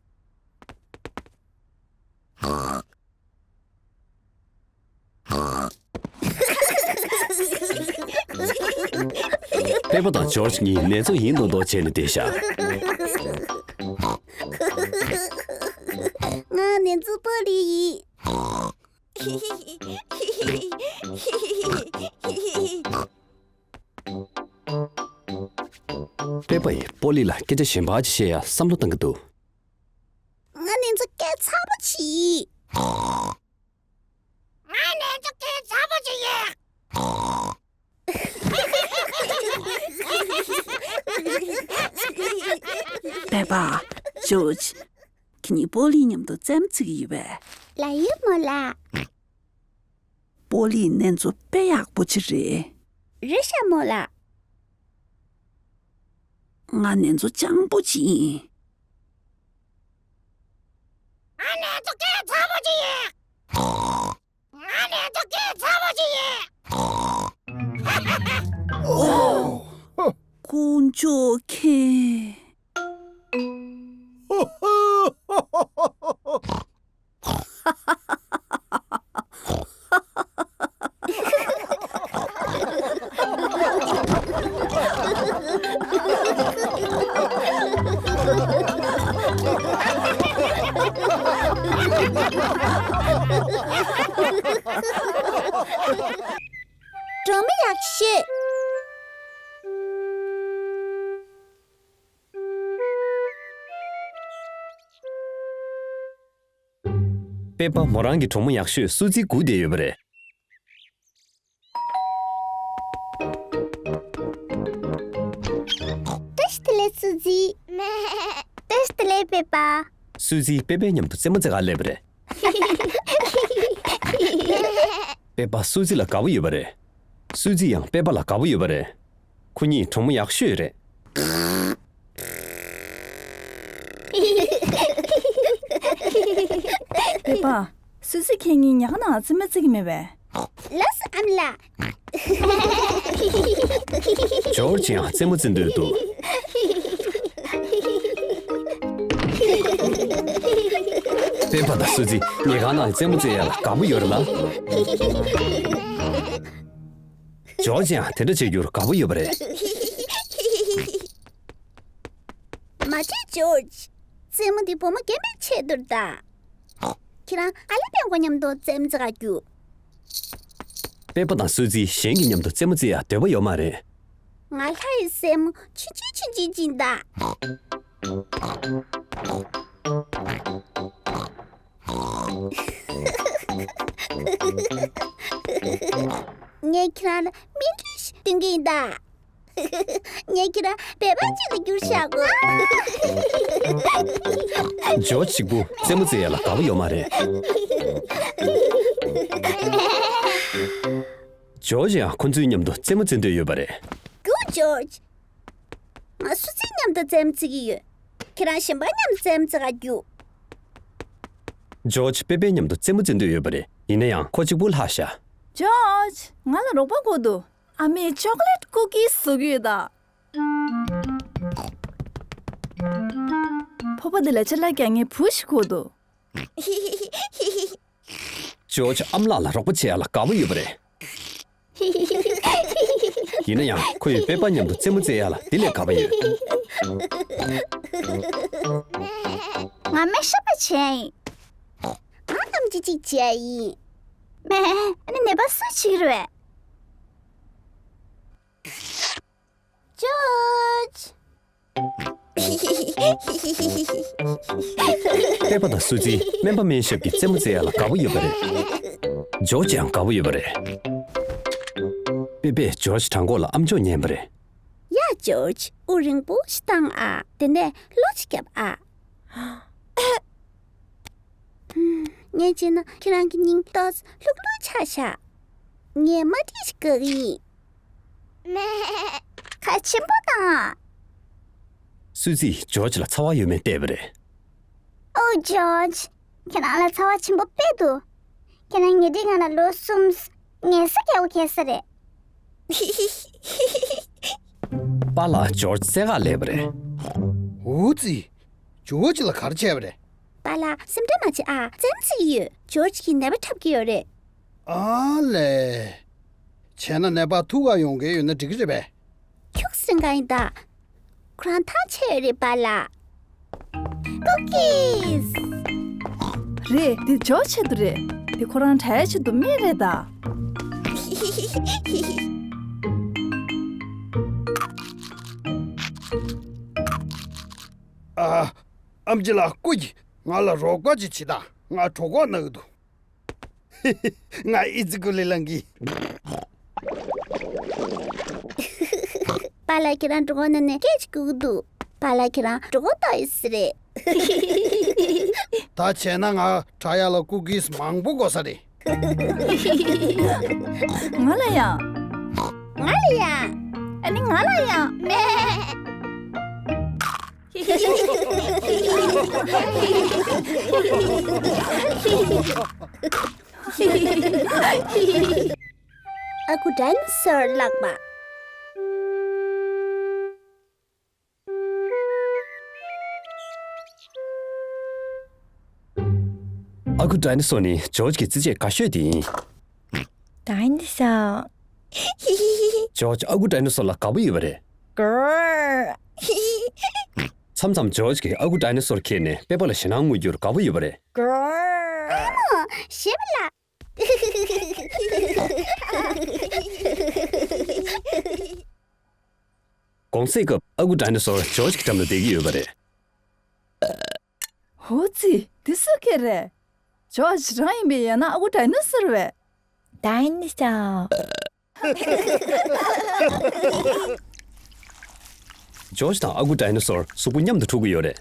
པེ་པ་དང་ཇོརྗ་གཉིས་ནེ་ཙོ་ཡིན་མདོག་མདོག་བྱས་ནས་བསྡད་ཤག་ང་ནེ་ཙོ་པོ་ལི་ཡིན། ཨ་མ་ལགས། པེ་པ་ཡིས་པོ་ལི་ལ་སྐད་ཆ་གཞན་པ་ཅིག་བཤད་ཡ་བསམ་བློ་བཏང་གི་འདུག་ང་ནི་ཚོ་སྐད་ཚ་པོ་བྱེད། ང་ནི་ཚོ་སྐད་ཚ་པོ་བྱེད་ཡ། པེ་པ། ཇོརྗ། ཁྱེད་གཉིས་པོ་ལིའི་མཉམ་དུ་རྩེད་མོ་རྩེ་གི་ཡོད་པས། ལགས་ཡོད་མོ་ལགས། པོ་ལིའི་གནས་ཚུལ་དཔེ་ཡག་པོ་ཅིག་རེད། རེད་ཤག་མོ་ལགས། ང་གནས་ཚུལ་སྤྱང་པོ་ཅིག་ཡིན། ང་གནས་ཚུལ་སྐད་ཚ་པོ་ཅིག་ཡིན། ང་གནས་ཚུལ་སྐད་ཚ་པོ་ཅིག་ཡིན། དཀོན་མཆོག་མཁྱེན། སྒྲོལ་མ་ཡག་ཤོས། པེ་པ་མོ་རང་གི་གྲོགས་མོ་ཡག་ཤོས་སུ་ཛི་སྒུག་བསྡད་ཡོད་པ་རེད། བཀྲ་ཤིས་བདེ་ལེགས་སུ་ཛི། བཀྲ་ཤིས་བདེ་ལེགས་པེ་པ། སུ་ཛི་པེ་པའི་མཉམ་དུ་རྩེད་མོ་རྩེ་གར་སླེབས་པ་རེད། པེ་པ་སུ་ཛི་ལ་དགའ་པོ་ཡོད་པ་རེད། སུ་ཛི་ཡང་པེ་པ་ལ་དགའ་པོ་ཡོད་པ་རེད། ཁོ་གཉིས་གྲོགས་མོ་ཡག་ཤོས་རེད། པེ་པ། སུ་ཛི་ཁྱེད་གཉིས་ཉལ་ཁང་ནང་རྩེད་མོ་རྩེ་གི་མེད་པས། ལགས་སོ་ཨ་མ་ལགས། ཇོརྗ་ཡང་རྩེད་མོ་རྩེ་འདོད་འདུག་པེ་པ་དང་སུ་ཛི་ཉལ་ཁང་ནང་རྩེད་མོ་རྩེ་ཡ་ལ་དགའ་པོ་ཡོད་རེད་ལ། ཇོརྗ་ཡང་དེ་འདྲ་བྱེད་རྒྱུར་དགའ་པོ་ཡོད་པ་རེད། མ་བྱེད་ཇོརྗ། རྩེད་མོ་འདི་བུ་མོ་རྒན་པའི་ཆེད་དུ་རེད་ད། ཁྱེད་རང་ཨ་ལེ་པེ་ཀོ་མཉམ་དུ་རྩེད་མོ་རྩེ་གར་རྒྱུགས། པེ་པ་དང་སུ་ཛི་གཞན་གྱི་མཉམ་དུ་རྩེད་མོ་རྩེ་ཡ་འདོད་པ་ཡོད་མ་རེད། ང་ལྷ་ཡི་སྲས་མོ་ཆུང་ཆུང་ཆུང་ཆུང་ཅིག་ད། ངས་ཁྱེད་རང་ལ་སྨན་ཁྲིད་ཞིག་སྟོན་གྱི་ཡིན་ད། ངས་ཁྱེད་རང་བོད་པ་ཅིག་ལ་འགྱུར་བཞག་གོ། ཇོ་གཅིག་པུ་རྩེད་མོ་རྩེ་ཡ་ལ་དགའ་པོ་ཡོད་མ་རེད། ཇོ་ཡང་ཁོ་ཚོའི་མཉམ་དུ་རྩེད་མོ་རྩེ་འདོད་ཡོད་པ་རེད། རྒྱུགས་ཇོ། ང་སུ་ཛི་མཉམ་དུ་རྩེད་མོ་རྩེ་གི་ཡོད། ཁྱེད་རང་གཞན་པ་མཉམ་དུ་རྩེད་མོ་རྩེ་གར་རྒྱུགས། ཇོ་པེ་པེ་མཉམ་དུ་རྩེད་མོ་རྩེ་འདོད་ཡོད་པ་རེད། ཡིན་ན་ཡང་ཁོ་གཅིག་པུ་ལྷག་ཤག་ཇོ། ང་ལ་རོགས་པ་དགོས་འདུག་ཨ་མས་ཅོག་ལེ་ཊི་ཀུ་ཀིས་བཟོ་གི་ཡོད་ད། ཕོར་པ་འདི་ལ་ཅ་ལག་རྒྱག་མཁན་བུ་ཞིག་དགོས་འདུག་ཇོ་ཨ་མ་ལགས་ལ་རོགས་པ་བྱེད་ཡ་ལ་དགའ་པོ་ཡོད་པ་རེད། ཡིན་ན་ཡང་ཁོ་ཡིས་པེ་པ་མཉམ་དུ་རྩེད་མོ་རྩེ་ཡ་ལ་དེ་ལས་དགའ་པོ་ཡོད། ང་སྨན་ཞབས་པ་བྱས་ཡིན། ང་ཐམས་ཅད་ཅིག་བྱས་ཡིན། མེ། ཨ་ནི་ནད་པ་སུ་བྱེད་ཀྱི་རེད། ཇོ། པེ་པ་དང་སུ་ཛི་སྨན་པ་སྨན་ཞབས་ཀྱི་རྩེད་མོ་རྩེ་ཡ་ལ་དགའ་པོ་ཡོད་པ་རེད། ཇོ་ཡང་དགའ་པོ་ཡོད་པ་རེད། པེ་པས་ཇོ་བྲང་ཁོག་ལ་ཨམ་ཅོག་ཉན་པ་རེད། ཡ་ཇོ། དབུགས་རིང་པོ་ཞིག་བཏང་ཨ། དེ་ནས་གློ་ཞིག་བརྒྱབ་ཨ། ངས་བྱས་ན་ཁྱེད་རང་གི་སྙིང་ཏོག་ཙམ་ལྷུག་ལྷུག་ཆགས་ཤག་ངས་མ་ཏྲིག་ཞིག་བཀག་གི་ཡིན། ཁ་ཆེན་པོ་བཏང་ཨ། སུ་ཛིས་ཇོ་ལ་ཚ་བ་ཡོད་མེད་བལྟས་པ་རེད། ཨོ་ཇོ། ཁྱེད་རང་ལ་ཚ་བ་ཆེན་པོ་དཔེ་འདུག་ཁྱེད་རང་ཉེ་འཁྲིས་ང་ལ་ལོ་གསུམ། ངལ་གསོ་རྒྱག་པ་གལ་ས་རེད། པཱ་ལགས་ཇོ་རྩེད་གར་སླེབས་པ་རེད། འུ་ཙི། ཇོ་ལ་ག་རེ་བྱས་པ་རེད། པཱ་ལགས་སེམས་ཁྲལ་མ་བྱེད་ཨ། རྩེད་མོ་རྩེ་གི་ཡོད། ཇོ་གིས་ནད་པ་འཁྲབ་ཀྱི་ཡོད་རེད། ཨ་ལས། བྱས་ན་ནད་པ་ཐུག་ག་ཡོང་མཁན་ཡོད་ན་འགྲིག་གི་རེད་པས། ཁྱུག་སེང་ག་ཡིན་ད། ཁོ་རང་ཐག་ཆད་ཡོད་རེད་པཱ་ལགས། ཀུ་ཀིས། རེད། འདི་ཇོ་ཆེད་དུ་རེད། འདི་ཁོ་རང་དྲ་ཡའི་ཆེད་དུ་སྨན་རེད་ད། ཨ། ཨམ་ཆི་ལགས། སྐུ་མཁྱེན། ང་ལ་རོགས་པ་ཅིག་བྱེད་དང་། ང་གྲོད་ཁོག་ན་གི་འདུག་ང་ཨི་ཙི་ཀུ་ལི་ལང་གི། པཱ་ལགས། ཁྱེད་རང་གྲོད་ཁོག་ན་ནས་སྐད་ཅིག་ལྐུག་གི་འདུག་པཱ་ལགས། ཁྱེད་རང་གྲོད་ཁོག་ལྟོགས་ཡོད་ས་རེད། ད་བྱས་ན་ང་དྲག་ཡག་ལ་ཀུ་ཀིས་མང་པོ་དགོས་ས་རེད། ང་ལ་ཡང་། ང་ལ་ཡང་། ཨ་ནི་ང་ལ་ཡང་། མེ། ཨ་ཁུ་ཌའི་ནོ་སོར་ལགས་པ། ཨ་ཁུ་ཌའི་ནོ་སོར་ནི་ཇོརྗ་གི་རྩེད་ཆས་དགའ་ཤོས་དེ་ཡིན། ཌའི་ནོ་སོར། ཇོརྗ། ཨ་ཁུ་ཌའི་ནོ་སོར་ལ་དགའ་པོ་ཡོད་པ་རེད། གར། མཚམས་མཚམས་ཇོརྗ་གིས་ཨ་ཁུ་ཌའི་ནོ་སོར་ཁྱེར་ནས་པེ་པ་ལ་ཞེད་སྣང་དངོས་རྒྱུར་དགའ་པོ་ཡོད་པ་རེད། གར། ཨ་མ། ཞེད་པ་ལ། གུང་སེང་སྐབས་ཨ་ཁུ་ཌའི་ནོ་སོར་ཇོརྗ་གི་འགྲམ་ལ་བསྡད་ཀྱི་ཡོད་པ་རེད། ཧོ་ཙི། འདི་སུ་སྐད་རེད། ཇོརྗ་རང་ཡིན་པས། ཡང་ན་ཨ་ཁུ་ཌའི་ནོ་སོར་བས། ཌའི་ནོ་སོར། ཇོརྗ་དང་ཨ་ཁུ་ཌའི་ནོ་སོར་གཟུགས་པོ་མཉམ་དུ་འཁྲུག་གི་ཡོད་རེད།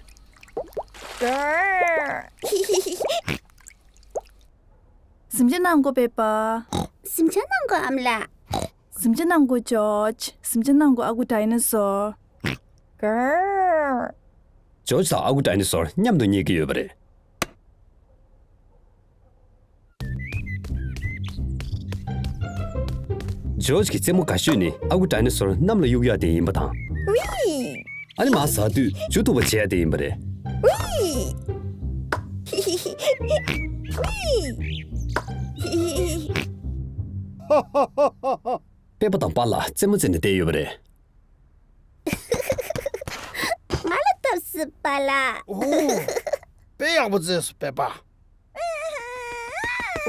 གཟིམ་ཆ་གནང་གོ་པེ་པ། གཟིམ་ཆ་གནང་གོ་ཨ་མ་ལགས། གཟིམ་ཆ་གནང་གོ་ཇོརྗ། གཟིམ་ཆ་གནང་གོ་ཨ་ཁུ་ཌའི་ནོ་སོར། གར། ཇོརྗ་དང་ཨ་ཁུ་ཌའི་ནོ་སོར་མཉམ་དུ་ཉལ་གྱི་ཡོད་པ་རེད། ཇོརྗ་གི་རྩེད་མོ་དགའ་ཤོས་ནི་ཨ་ཁུ་ཌའི་ནོ་སོར་གནམ་ལ་གཡུག་ཡག་དེ་ཡིན་པ་དང་། ཝི། ཨ་ནི་མར་ཟགས་དུས་མཇུག་མཐུག་པ་བྱེད་ཡག་དེ་ཡིན་པ་རེད། ཝི། ཝི། པེ་པ་དང་པཱ་ལགས་རྩེད་མོ་རྩེ་ནས་བསྡད་ཡོད་པ་རེད། ང་ལ་ལྟོས་སི་པཱ་ལགས། ཨོ། དཔེ་ཡག་པོ་རྩེས་སོང་པེ་པ།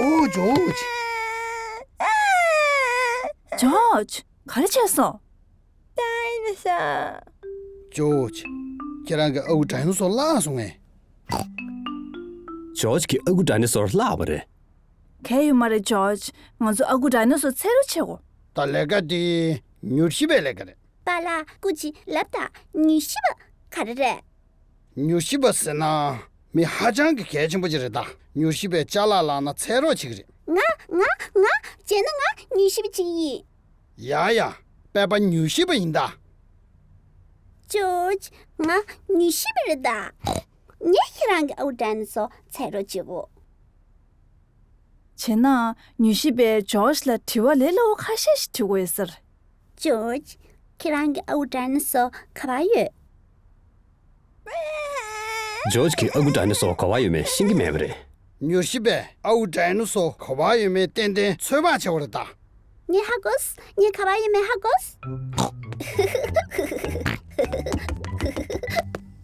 ཨོ་ཇོརྗ། ཇོརྗ། ག་རེ་བྱས་སོང་། ཌའི་ནོ་སོར། ཇོརྗ། ཁྱེད་རང་གི་ཨ་ཁུ་ཌའི་ནོ་སོར་བརླག་སོང་ངས། ཇོརྗ་གི་ཨ་ཁུ་ཌའི་ནོ་སོར་བརླག་པ་རེད། གལ་ཡོད་མ་རེད་ཇོརྗ། ང་ཚོ་ཨ་ཁུ་ཌའི་ནོ་སོར་འཚོལ་རོགས་བྱེད་དགོས། ད་ལས་ཀ་དེ་མྱུལ་ཞིབ་པའི་ལས་ཀ་རེད། པཱ་ལགས། སྐུ་མཁྱེན་ལབ་དང་། མྱུལ་ཞིབ་པ་ག་རེ་རེད། མྱུལ་ཞིབ་པ་ཟེར་ན་མི་ཧ་ཅང་གི་གལ་ཆེན་པོ་ཅིག་རེད་ད། མྱུལ་ཞིབ་པས་ཅ་ལག་བརླག་ན་འཚོལ་རོགས་བྱེད་ཀྱི་རེད། ང་ང་ང་བྱས་ན་ང་མྱུལ་ཞིབ་པ་ཅིག་ཡིན། ཡ་ཡ། པེ་པ་མྱུལ་ཞིབ་པ་ཡིན་ད། ཇོརྗ། ང་མྱུལ་ཞིབ་པ་རེད་ད། ངས་ཁྱེད་རང་གི་ཨ་ཁུ་ཌའི་ནོ་སོར་འཚོལ་རོགས་བྱེད་དགོས། བྱས་ན་མྱུལ་ཞིབ་པས་ཇོརྗ་ལ་དྲི་བ་ལས་སླ་བོ་ཁ་ཤས་ཤིག་དྲི་དགོས་ཡོད་ས་རེད། ཇོརྗ། ཁྱེད་རང་གི་ཨ་ཁུ་ཌའི་ནོ་སོར་ག་པར་ཡོད། ཇོརྗ་གི་ཨ་ཁུ་ཌའི་ནོ་སོར་ག་པར་ཡོད་མེད་ཤེས་ཀྱི་མེད་པ་རེད། མྱུལ་ཞིབ་པས་ཨ་ཁུ་ཌའི་ནོ་སོར་ག་པར་ཡོད་མེད་ཏན་ཏན་ཚོད་དཔག་བྱེད་པ་རེད་ད། ངས་ཧ་གོ་སོང་། ངས་ག་པར་ཡོད་མེད་ཧ་གོ་སོང་།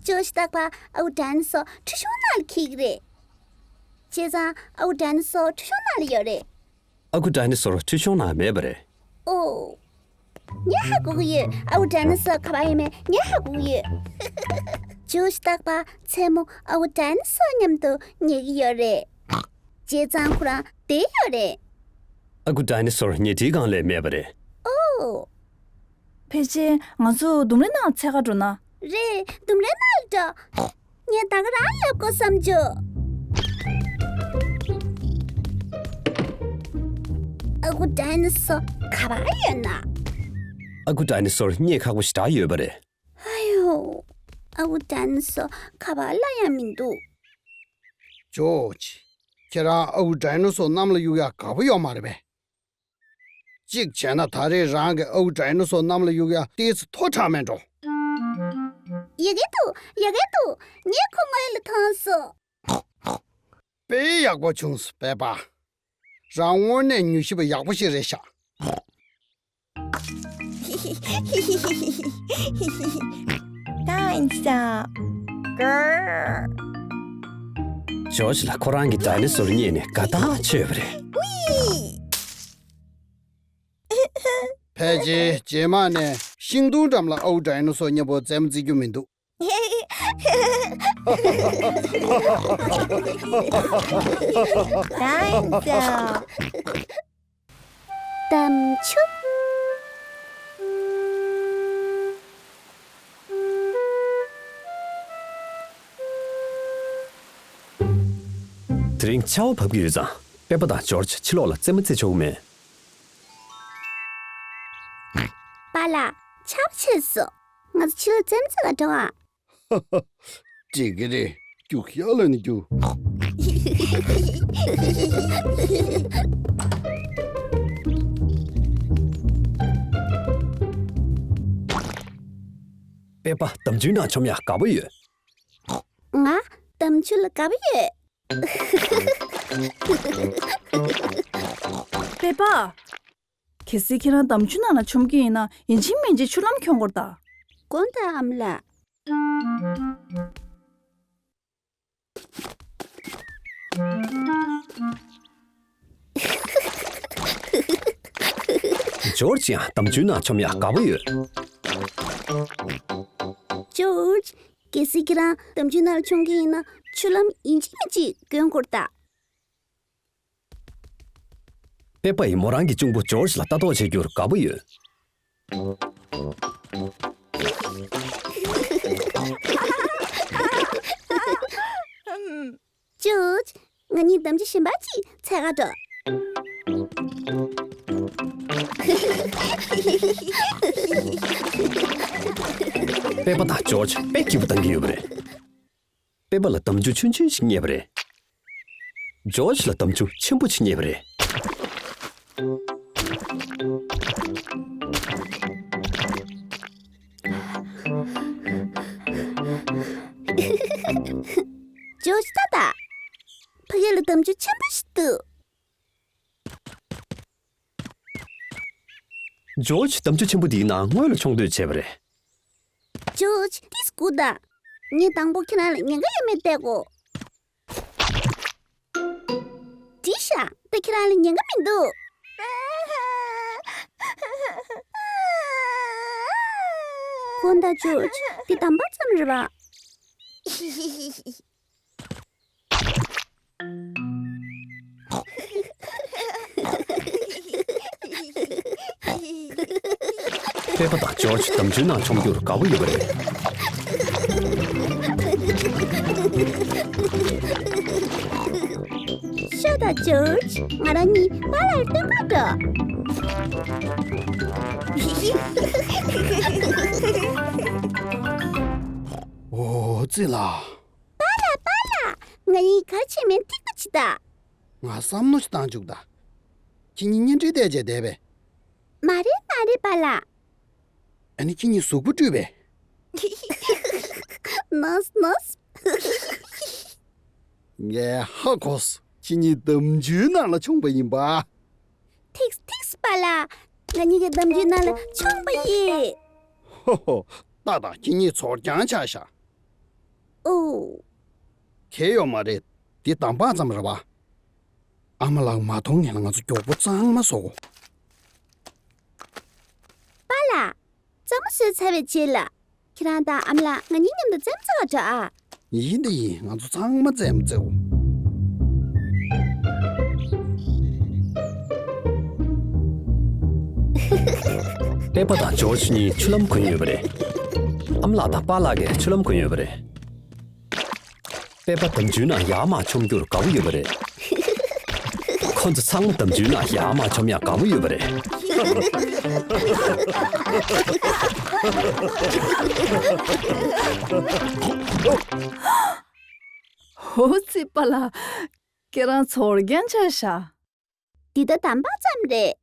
ཇོརྗ། རྟག་པར་ཨ་ཁུ་ཌའི་ནོ་སོར་ཁྲུས་གཞོང་ནང་ལ་འཁྱེར་གྱི་རེད། བྱས་ཙང་ཨ་ཁུ་ཌའི་ནོ་སོར་ཁྲུས་གཞོང་ནང་ལ་ཡོད་རེད། ཨ་ཁུ་ཌའི་ནོ་སོར་ཁྲུས་གཞོང་ནང་མེད་པ་རེད། ཨོ། ངས་ཧ་གོ་གི་ཡོད། ཨ་ཁུ་ཌའི་ནོ་སོར་ག་པར་ཡོད་མེད་ངས་ཧ་གོ་གི་ཡོད། ཇོརྗ། རྟག་པར་མཚན་མོ་ཨ་ཁུ་ཌའི་ནོ་སོར་མཉམ་དུ་ཉལ་གྱི་ཡོད་རེད། བྱས་ཙང་ཁོ་རང་བསྡད་ཡོད་རེད། ཨ་ཁུ་ཌའི་ནོ་སོར་ཉལ་ཁྲིའི་སྒང་ལ་མེད་པ་རེད། ཨོ། ཕལ་ཆེར་ང་ཚོ་ལྡུམ་རའི་ནང་འཚོལ་ག་འགྲོ་ན། རེད། ལྡུམ་རའི་ནང་ལ་འགྲོ། ངས་ད་ག་རང་ལབ་དགོས་བསམ་བྱུང་། ཨ་ཁུ་ཌའི་ནོ་སོར་ག་པར་ཡོད་ན། ཨ་ཁུ་ཌའི་ནོ་སོར་རྙེད་ཁག་པོ་ཞེ་དྲག་ཡོད་པ་རེད། ཨ་ཡོ། ཨ་ཁུ་ཌའི་ནོ་སོར་ག་པར་ལ་ཡང་མི་འདུག་ཇོརྗ། ཁྱེད་རང་ཨ་ཁུ་ཌའི་ནོ་སོར་གནམ་ལ་གཡུག་ཡག་དགའ་པོ་ཡོད་མ་རེད་པས། གཅིག་བྱས་ན་ད་རེས་རང་གི་ཨ་ཁུ་ཌའི་ནོ་སོར་གནམ་ལ་གཡུག་ཡག་ཏོག་ཙམ་མཐོ་དྲགས་མེད་འགྲོ། ཡག་གི་འདུག་ཡག་གི་འདུག་ངས་ཁོ་ངོས་ལ་མཐོང་སོང་། དཔེ་ཡག་པོ་བྱུང་སོང་པེ་པ། རང་དངོས་གནས་མྱུལ་ཞིབ་པ་ཡག་པོ་ཞིག་རེད་ཤག་ད་ཡིན་ས། གར། ཇོརྗ་ལ་ཁོ་རང་གི་ཌའི་ནོ་སོར་རྙེད་ནས་དགའ་ཐག་ཆོད་པ་རེད། ཝི། ཕལ་ཆེར་རྗེས་མ་ནས་ཤིང་སྡོང་འགྲམ་ལ་ཨ་ཁུ་ཌའི་ནོ་སོར་མཉམ་པོ་རྩེད་མོ་རྩེ་རྒྱུ་མི་འདུག་དམ་ཆུ། དེ་རིང་ཆར་པ་བབས་ཀྱི་ཡོད་ཙང་པེ་པ་དང་ཇོརྗ་ཕྱི་ལོགས་ལ་རྩེད་མོ་རྩེ་ཆོག་གི་མེད། པཱ་ལགས། ཆར་པ་ཆད་སོང་། ང་ཚོ་ཕྱི་ལོགས་རྩེད་མོ་རྩེ་ག་འགྲོ་ཨ། འགྲིག་གི་རེད། རྒྱུག་ཤར་ལ་ནི་རྒྱུག་པེ་པ་འདམ་ཆུའི་ནང་མཆོང་ཡག་དགའ་པོ་ཡོད། ང་འདམ་ཆུ་ལ་དགའ་པོ་ཡོད། པེ་པ། གལ་སྲིད་ཁྱེད་རང་འདམ་ཆུ་ནང་ལ་མཆོང་གི་ཡིན་ན་ཡིན་གཅིག་མིན་གཅིག་ཆུ་ལྷམ་གྱོན་དགོས་རེད་ད། དགོངས་དག་ཨ་མ་ལགས། ཇོརྗ་ཡང་འདམ་ཆུའི་ནང་མཆོང་ཡག་དགའ་པོ་ཡོད། ཇོརྗ། གལ་སྲིད་ཁྱེད་རང་འདམ་ཆུའི་ནང་ལ་མཆོང་གི་ཡིན་ན་ཆུ་ལྷམ་ཡིན་གཅིག་མིན་གཅིག་གྱོན་དགོས་རེད་ད། པེ་པ་ཡིས་མོ་རང་གི་གཅུང་པོ་ཇོརྗ་ལ་ལྟ་རྟོག་བྱེད་རྒྱུར་དགའ་པོ་ཡོད། ཇོརྗ། ང་གཉིས་འདམ་ཆུ་གཞན་པ་ཅིག་འཚོལ་ག་འགྲོ། པེ་པ་དང་ཇོརྗ་དཔེ་སྐྱིད་པོ་བཏང་གི་ཡོད་པ་རེད། པེ་པ་ལ་འདམ་ཆུ་ཆུང་ཆུང་ཞིག་རྙེད་པ་རེད། ཇོརྗ་ལ་འདམ་ཆུ་ཆེན་པོ་ཞིག་རྙེད་པ་རེད། ཇོརྗ་ལྟ་ད། ཕ་གི་ལ་འདམ་ཆུ་ཆེན་པོ་ཞིག་འདུག་ཇོརྗ་འདམ་ཆུ་ཆེན་པོ་འདིའི་ནང་སྔོན་ལ་མཆོང་འདོད་བྱས་པ་རེད། ཇོརྗ། ཏིས་སྒུག་དང་། ངས་དང་པོ་ཁྱེད་རང་ལ་ཉེན་ཁ་ཡོད་མེད་བལྟ་དགོས། འགྲིག་ཤག་ད་ཁྱེད་རང་ལ་ཉེན་ཁ་མི་འདུག་དགོངས་དག་ཇོརྗ། འདི་དམ་པ་ཙམ་རེད་པ། པེ་པ་དང་ཇོརྗ་འདམ་ཆུའི་ནང་མཆོང་རྒྱུར་དགའ་པོ་ཡོད་པ་རེད། ཤོག་དང་ཇོརྗ། ང་རང་གཉིས་པཱ་ལགས་ལ་སྟོན་ག་འགྲོ། ཨོ་ཙི་ལ། པཱ་ལགས། པཱ་ལགས། ང་གཉིས་ག་རེ་བྱས་མིན་ཐིག་པ་བྱེད་དང་། ང་བསམ་བློ་ཞིག་བཏང་བཅུག་ད། ཁྱེད་གཉིས་གཉེན་འཕྲད་བལྟས་བྱས་བསྡད་པས། མ་རེད་མ་རེད་པཱ་ལགས། ཨ་ནི་ཁྱེད་གཉིས་གཟུགས་པོ་བཀྲུས་པས། ནོས་ནོས། ངས་ཧ་གོ་སོང་། ཁྱེད་གཉིས་འདམ་ཆུའི་ནང་ལ་མཆོངས་པ་ཡིན་པ། ཐིགས་ཐིགས་པཱ་ལགས། ང་གཉིས་ཀྱིས་འདམ་ཆུའི་ནང་ལ་མཆོངས་པ་ཡིན། ཧོ་ཧོ། ཏག་ཏག་ཁྱེད་གཉིས་ཚོར་རྐྱང་ཆགས་ཤག་ཨོ། གལ་ཡོད་མ་རེད། འདི་གདམས་པ་ཙམ་རེད་པ། ཨ་མ་ལགས་མ་མཐོང་ངེས་ལ་ང་ཚོ་མགྱོགས་པོ་གཙང་མ་བཟོ་དགོས། པཱ་ལགས། གཙང་མ་བཟོས་ཚར་བའི་རྗེས་ལ། ཁྱེད་རང་དང་ཨ་མ་ལགས་ང་གཉིས་མཉམ་དུ་རྩེད་མོ་རྩེ་བར་འགྲོ་ཨ། ཡིན་དང་ཡིན། ང་ཚོ་ཚང་མ་རྩེད་མོ་རྩེའོ། པེ་པ་དང་ཇོརྗ་གཉིས་ཆུ་ལྷམ་གོན་ཡོད་པ་རེད། ཨ་མ་ལགས་དང་པཱ་ལགས་ཀྱིས་ཆུ་ལྷམ་གོན་ཡོད་པ་རེད། པེ་པ་འདམ་ཆུའི་ནང་ཡར་མར་མཆོང་རྒྱུར་དགའ་པོ་ཡོད་པ་རེད། ཁོ་ཚོ་ཚང་མ་འདམ་ཆུའི་ནང་ཡར་མར་མཆོང་ཡག་དགའ་པོ་ཡོད་པ་རེད། ཧོ་ཙི་པཱ་ལགས། ཁྱེད་རང་ཚོར་རྐྱང་ཆགས་ཤག་འདི་ད་གདམས་པ་ཙམ་རེད།